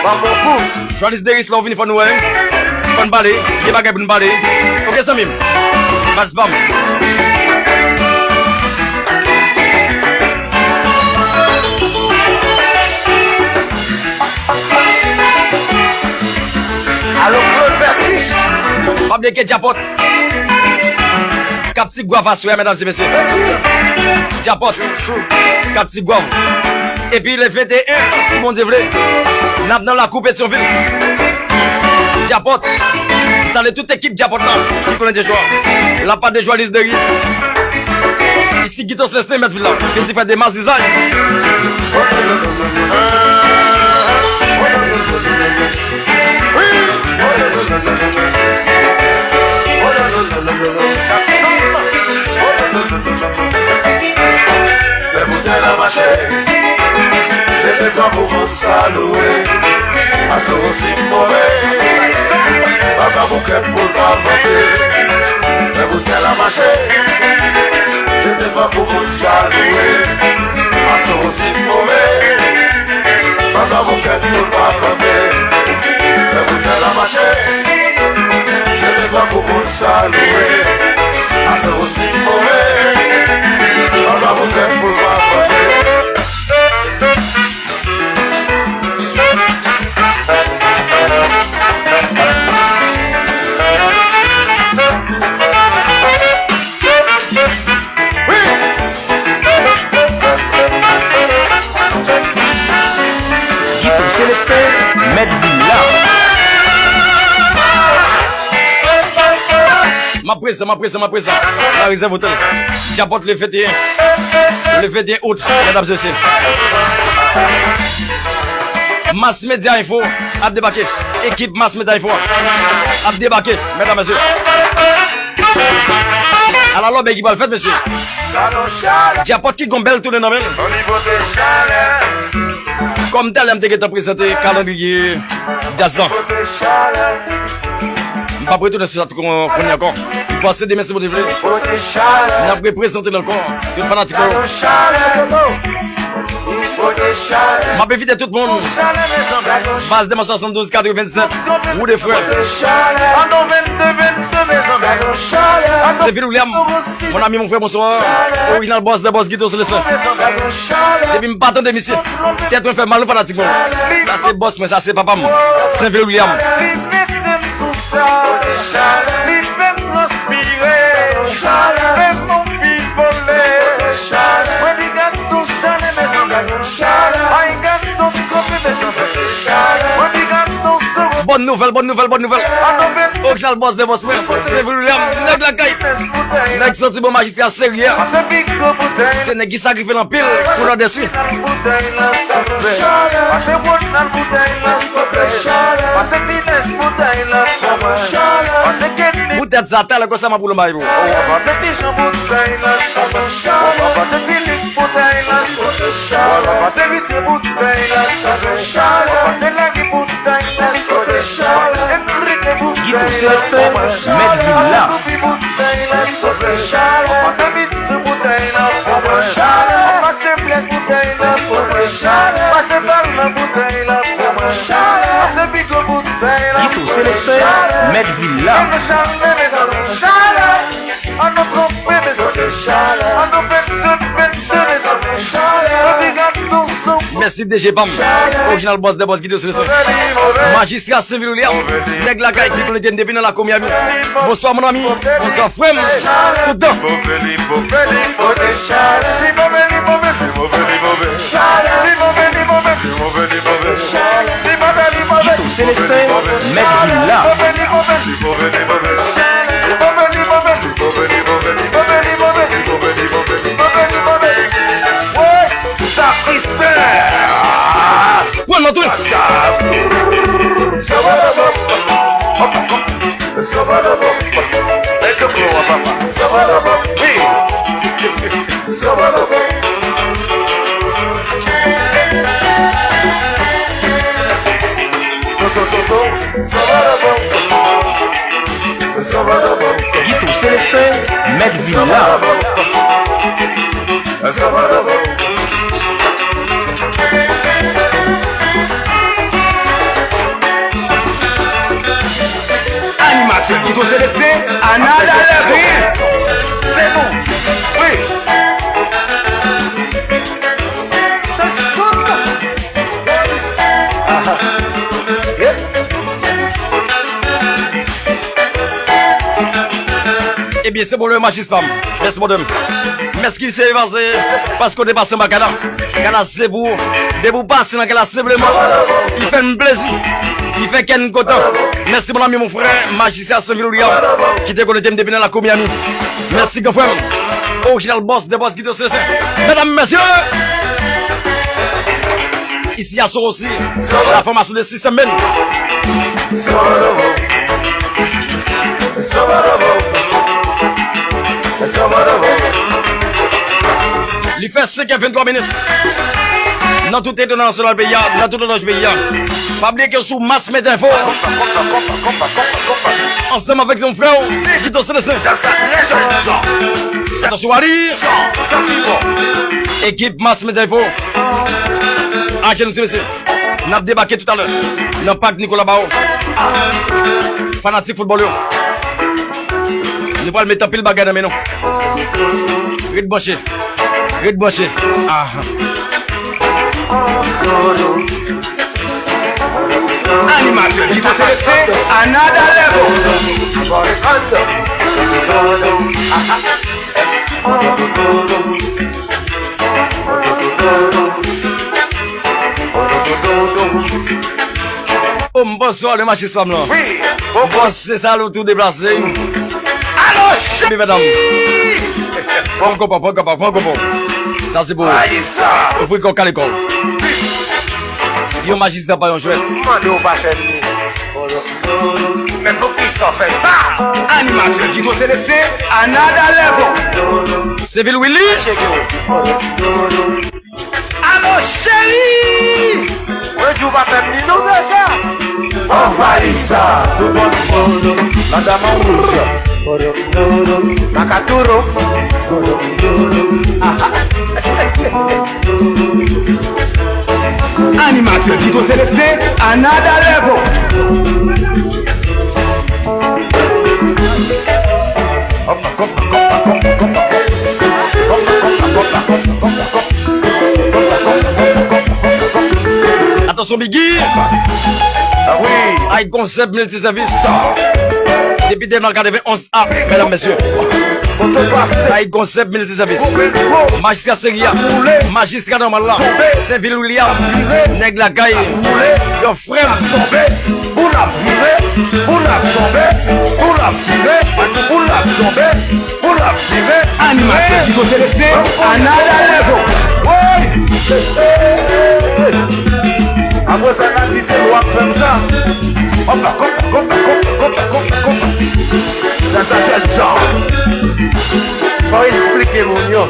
Ban m yon kou. Jonis Deris, lè w vini, fò n wè. Fò n pale. Gen bagay pou n pale. Oke, zanmi m. Baz pa m. Alo, Claude Vertus. Pa bliye ke Djapòt k ap Ti Gwav aswè a, medam e mesye. Djapòt k ap Ti Gwav. Epi le venteyen, si Bondye vle, n ap nan lakou Petyonvil. Djapòt. M salye tout ekip Djapòt la ki konnen de jwa. La pa de Jonis Deris. Isi Guitos Leslie, mèt vil la. Ki di fè de mas dizay. Lè bouda la mache, jete kò pou moun sa louwe. Pase osi move, pa ka bouke pou l pa vante. Lè bouda la mache, jete kò pou moun sa louwe. Pase osi move, pa ka bouke pou l pa vante. Lè bouda la mache, jete kò pou moun sa louwe. Pase osi move, pa ka bouke pou l pa vante. Guito Celestin, mèt vil la. M ap prezan, m ap prezan, m ap prezan. La rezèv otèl. Djapòt le venteyen. Le venteyen out, medam e mesye. Mass Media Info ap debake. Ekip Mass Media Info ap debake, medam e mesye. Ala lòbèy ki pral fèt, mesye. Djapòt ki gon bèl tounen nan men l. Kòm talè m te gentan prezante kalandriye djaz lan. M p ap retounen sou sa tou kon-, kounye a ankò. M panse demen, si Bondye vle, n ap reprezante l ankò. Tout fanatik yo. M ap envite tout moun. Baz Dèmon swasanndouz katrevendisèt, Wou de Frè. Se Vil William. Mon ami, mon frè, bonswa. Original boss de boss, Guito Celestin. Depi m pa tande misye, tèt mwen fè mal, nou fanatik mwen. Sa se boss mwen, sa se papa m. Senvil William. Li mete m sou sa. Li fè m transpire. Fè m anvi vole. Mwen li gad tou chale, mezanmi. Ay, gad tou twope, mezanmi. Nouvèl, bòn nouvèl, bòn nouvèl. Orijinal bòs dè bòs, mwen. Senvil William, nèg lakay. Nèg santi bon, majistra serye. Se nèg ki sakrifye l anpil pou Nòdès, wi. Poutèt sa, talè konsa m ap boule bay pou. Guito Celestin, mèt vil la. Guito Celestin, mèt vil la. Mèsi D J Pam. Orijinal bòs dè bòs, Guito Celestin. Majistra Senvil William. Nèg lakay ki konekte n depi nan lakou Miami. Bonswa, mon ami. Bonswa, frè m. Tout tan. Guito Celestin, mèt vil la. Pran nan tou. Guito Celestin, mèt vil la. Animatè Guito Celestin, another level. Se nou. Wi. Ebyen, se bon lè majistra m. Mèsi, madam. Mèsi ki se pase, paske w te pase anba kay la. Kay la se pou ou. Depi w pase nan kay la senpleman, li fè n plezi. Li fè kè n kontan. Mèsi, mon ami, mon frè, majistra Senvil William, ki te konekte m depi nan lakou Miami. Mèsi, gran frè m. Orijinal bòs dè bòs, Guito Celestin. Medam, mesye, isi a Sorosi, la fòmasyon de sistèm menn. Li fè senkè venntwa minit. Nan tout teritwa nasyonal peyi a, nan tout lòj peyi a. Pa bliye ke sou Mass Media Info, ansanm avèk zanmi frè w, Guito Celestin. Atansyon, Ali! Ekip Mass Media Info. Aje nou, ti mesye. N ap debake toutalè nan pak Nicolas Barreau. Fanatik foutbòl yo, nou pral met anpil bagay nan men nou. Ret branche. Ret branche. Aha. Animatè Guito Celestin, another level. Oh, m panse w ale mache swa m lan. Wi. M panse sa lou tou deplase. Alo, cheri. Pran konpa, pran konpa, pran konpa. Sa se pou ou. Ofri kò w, kale kò w. Yon majistra pa yon jwèt. Mande w pa fè m ni. Men poukisa w fè sa? Animatè Guito Celestin, another level. Senvil Willy. Alo, cheri! Mwen di w pa fè m ni non, sa. Anvayi sa, tout moun. Madam an wouj. Makaduro. Animatè Guito Celestin, another level. Atansyon, Biggie! Ay Konsèp Miltisèvis. Depi de nan katrevenn onz a, medam, mesye. Ay Konsèp Miltisèvis. Majistra seri a. Majistra nòmal la. Senvil William. Nèg lakay. Yon frè m. ap vire, boul ap tonbe, boul ap vire, boul ap tonbe, boul ap vire. Animatè Guito Celestin, another level. Woy! Apre sa, n a di se lwa k fè m sa. Hop la, hop la, hop la, hop la, hop la, hop la, hop la. Sa, sa, se John. Fò eksplike moun yo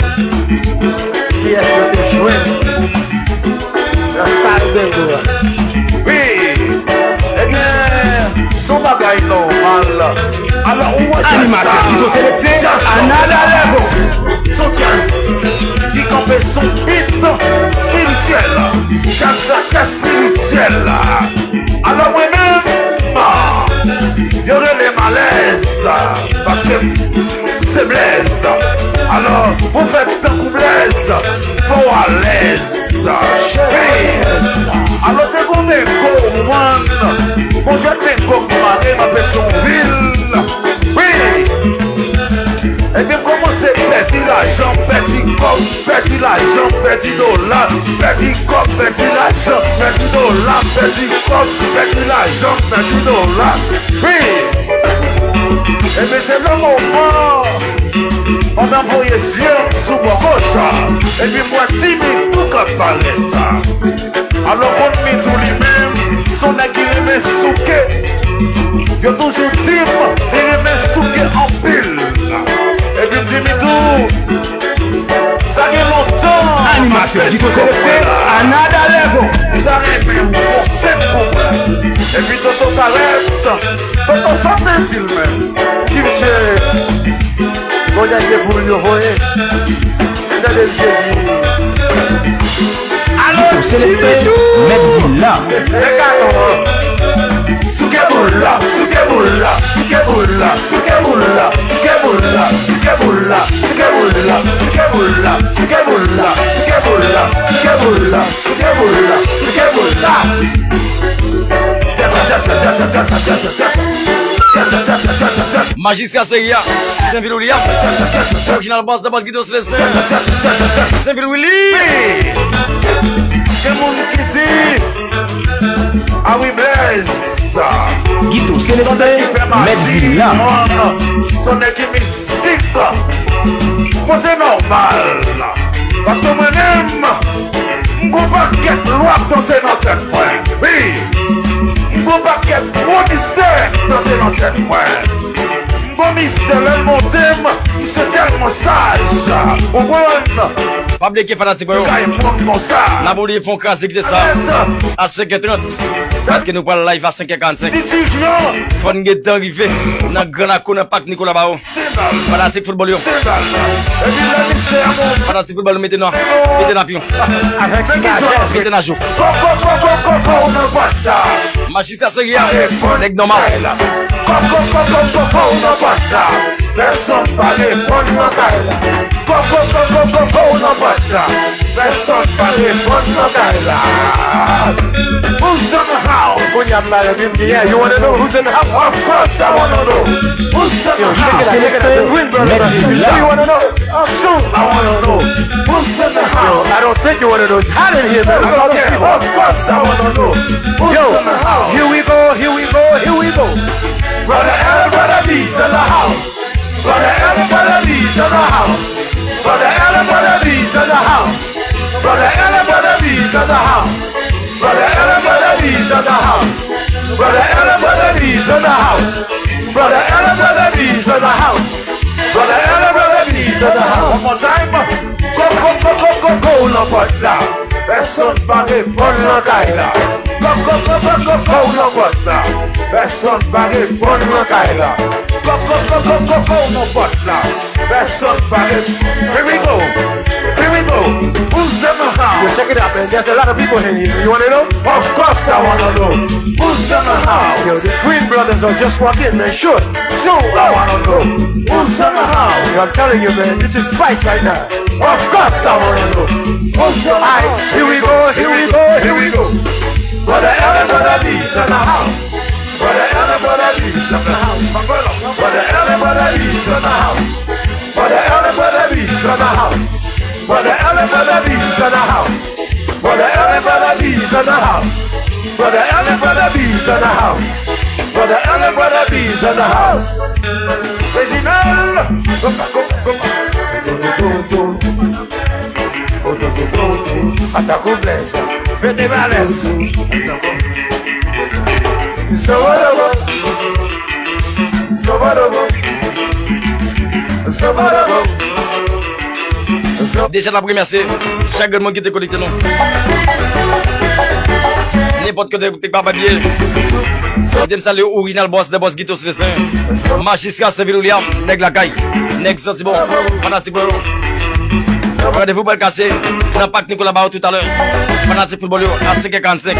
kiyès yo te jwenn nan sal dengo a. Wi, ebyen, se yon bagay nòmal. Alò, ou wè djaz sa, Guito Celestin, djaz sa, another level. Se yon djaz ki kanpe sou beat espirityèl. Djaz la trè espirityèl. Alò, mwen menm, yo rele m alèz, paske m se Blèz. Alò, pou fè tankou Blèz, fò w alèz. Hey! Alò, te gon nego, ou konprann? Gon jèn nego k mare nan Petyonvil. Wi! Epi m kòmanse pèdi lajan, pèdi kòb, pèdi lajan, pèdi dola, pèdi kòb, pèdi lajan, pèdi dola, pèdi kòb, pèdi lajan, pèdi dola. Wi! Ebyen, se nan moman, pandan m voye zye m sou bò goch, epi m wè Timi tou k ap parèt. Alò, konn Mitou li menm, se yon nèg ki renmen souke. Yo toujou di m, li renmen souke anpil. Epi m di Mitou, sa gen lontan. Animatè Guito Celestin, another level. Li ta renmen fonse pou mwen. Epi Toto parèt, Toto sa w te di l menm? Ti misye, bon dènye boul yo voye. Tande Jezi. Guito Celestin, mèt vil la. Nèg gaton an. Souke boul la, souke boul la, souke boul la, souke boul la, souke boul la, souke boul la, souke boul la, souke boul la, souke boul la, souke boul la, souke boul la, souke boul la. Fè sa, fè sa, fè sa, fè sa, fè sa, fè sa, fè sa. Majistra Seria, Senvil William, orijinal bas de bas Guito Celestin, Senvil Willy. Gen moun ki di, a wi Blèz. Guito Celestin, mèt vil la. Se yon nèg ki mistik. Bon, se nòmal. Paske mwen menm, m gon pakèt lwa k danse nan tèt mwen. Wi. M gon pakèt gwo mistè k danse nan tèt mwen. M gon mistè lè l monte m, misye tèlman saj. Ou konprann? Pa bliye ke fanatik mwen yo. Kay moun konsa. N ap oblije fè yon kraze kite sa. A senkè trant. Paske nou pral live a senkè karannsenk. Fò n gentan rive nan gran lakou nan pak Nicolas Barreau. Fanatik foutbòl yo. Fanatik foutbòl yo mete nan, mete nan pyon. Mete nan jouk. Majistra Seria, nèg nòmal. Pèsonn pa reponn nan kay la. Koko, koko, koko, ou nan pòt la. Pèsonn pa reponn nan kay la. Who's in the house? Kounye a m la, epi m di, yeah, you wanna know who's in the house? Of course I wanna know. Who's in the house? Yo, check it out, check it out. The Twin Brothers Official. You wanna know? Of course I wanna know. Who's in the house? Yo, I don't think you wanna know. It's hot in here, man. Of course I wanna know. Who's in the house? Yo, here we go, here we go, here we go. Brother L, Brother B's in the house. Brother L, Brother B's in the house. Brother L, Brother B's in the house. Brother L, Brother B's in the house. Brother L, Brother B's in the house. Brother L, Brother B's in the house. Brother L, Brother B's in the house. Brother L, Brother B's in the house. One more time. Koko, koko, koko, ou nan pòt la. Pèsonn pa reponn nan kay la. Koko, koko, koko, ou nan pòt la. Pèsonn pa reponn nan kay la. Koko, koko, koko, ou nan pòt la. Pèsonn pa reponn. Here we go. Here we go. Who's in the house? Yo, check it out, man. There's a lot of people in here. You wanna know? Of course I wanna know. Who's in the house? Yo, the Twin Brothers are just walk in, man. Sure. Sure, I wanna know. Who's in the house? Yo, I'm telling you, man, this is spice right now. Of course I wanna know. Who's in the house? Alright, here we go, here we go, here we go. Brother L, Brother B's in the house. Brother L, Brother B's in the house. Brother L, Brother B's in the house. Brother L, Brother B's in the house. Brother L, Brother B's in the house. Brother L, Brother B's in the house. Brother L, Brother B's in the house. Brother Allen, Brother B is in the house. Reginald. Atak ou blèz. Mete balèz. Sobodobo. Sobodobo. Sobodobo. Deja n ap remèsye chak grenn moun ki te konekte nou. Nenpòt kote ou te kapab ye. Kite m salye Original Boss, The Boss Guito Celestin, Majistra Senvil William, nèg lakay, nèg santi bon, fanatik mwen yo. Randevou pral kase nan Pak Nicolas Barreau toutalè. Fanatik foutbòl yo, a senk è karannsenk.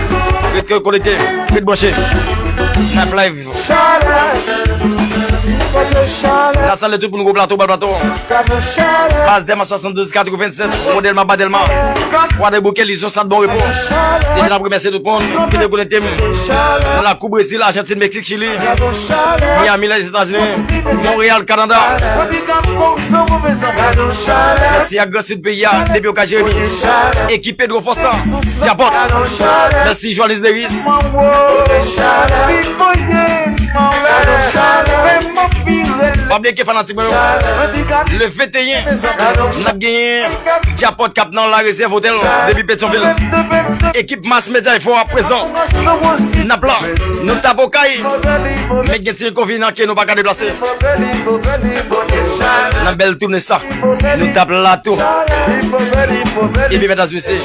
Rete konekte, rete branche. N ap live. N ap salye tout moun gwo plato, bèl plato. Baz Dèlma swasanndouz katrevennsèt, Won Dèlma, Ba Dèlma, Kwadèboukè, Lizyon, Sad Bon Repo. Deja n ap remèsye tout moun ki te konekte m nan lakou Brezil, Ajantin, Meksik, Chili, Miami, Lèzetazini, Monreyal, Kanada. Mèsi ak Gran Sid peyi a, depi Oka Jeremi. Ekip Pedro Fosa, Djapòt. Mèsi Joanis Deris. Pa bliye ke fanatik mwen yo. Le venteyen, n ap genyen Djapòt k ap nan La Réserve Hotel depi Petyonvil. Ekip Mass Media Info a prezan. N ap la. Nou t ap Okay. Men gen ti enkonvenyan ke nou pa ka deplase. Nan bèl tounen sa. Nou t ap la tou. Epi medam mesye,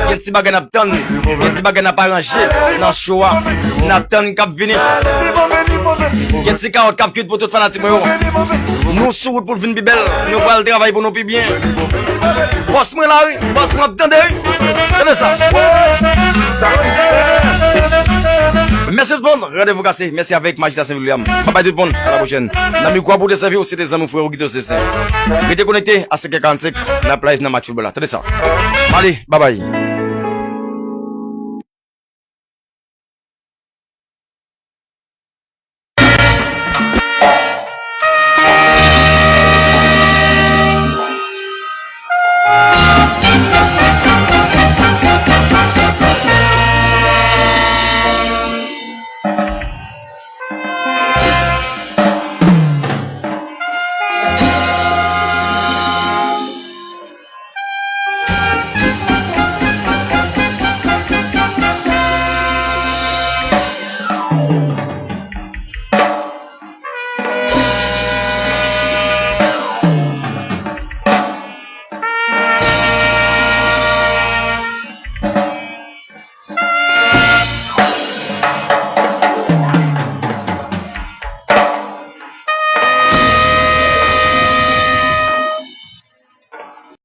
gen ti bagay n ap tann, gen ti bagay n ap aranje nan show a. N ap tann k ap vini. Gen ti kawòt k ap kwit pou tout fanatik mwen yo. Nou sou wout pou l vin pi bèl. Nou pral travay pou nou pi byen. Bòs mwen la wi, bòs mwen ap tande wi. Tande sa. Mèsi tout moun, randevou kase. Mèsi avèk Majistra Senvil William. Babay tout moun, a la pwochèn. Nan mikwo a pou te sèvi w, se te zanmi w frè w Guito Celestin. Rete konekte a senk è karannsenk, n ap live nan match foutbòl la. Tande sa. Ale, babay.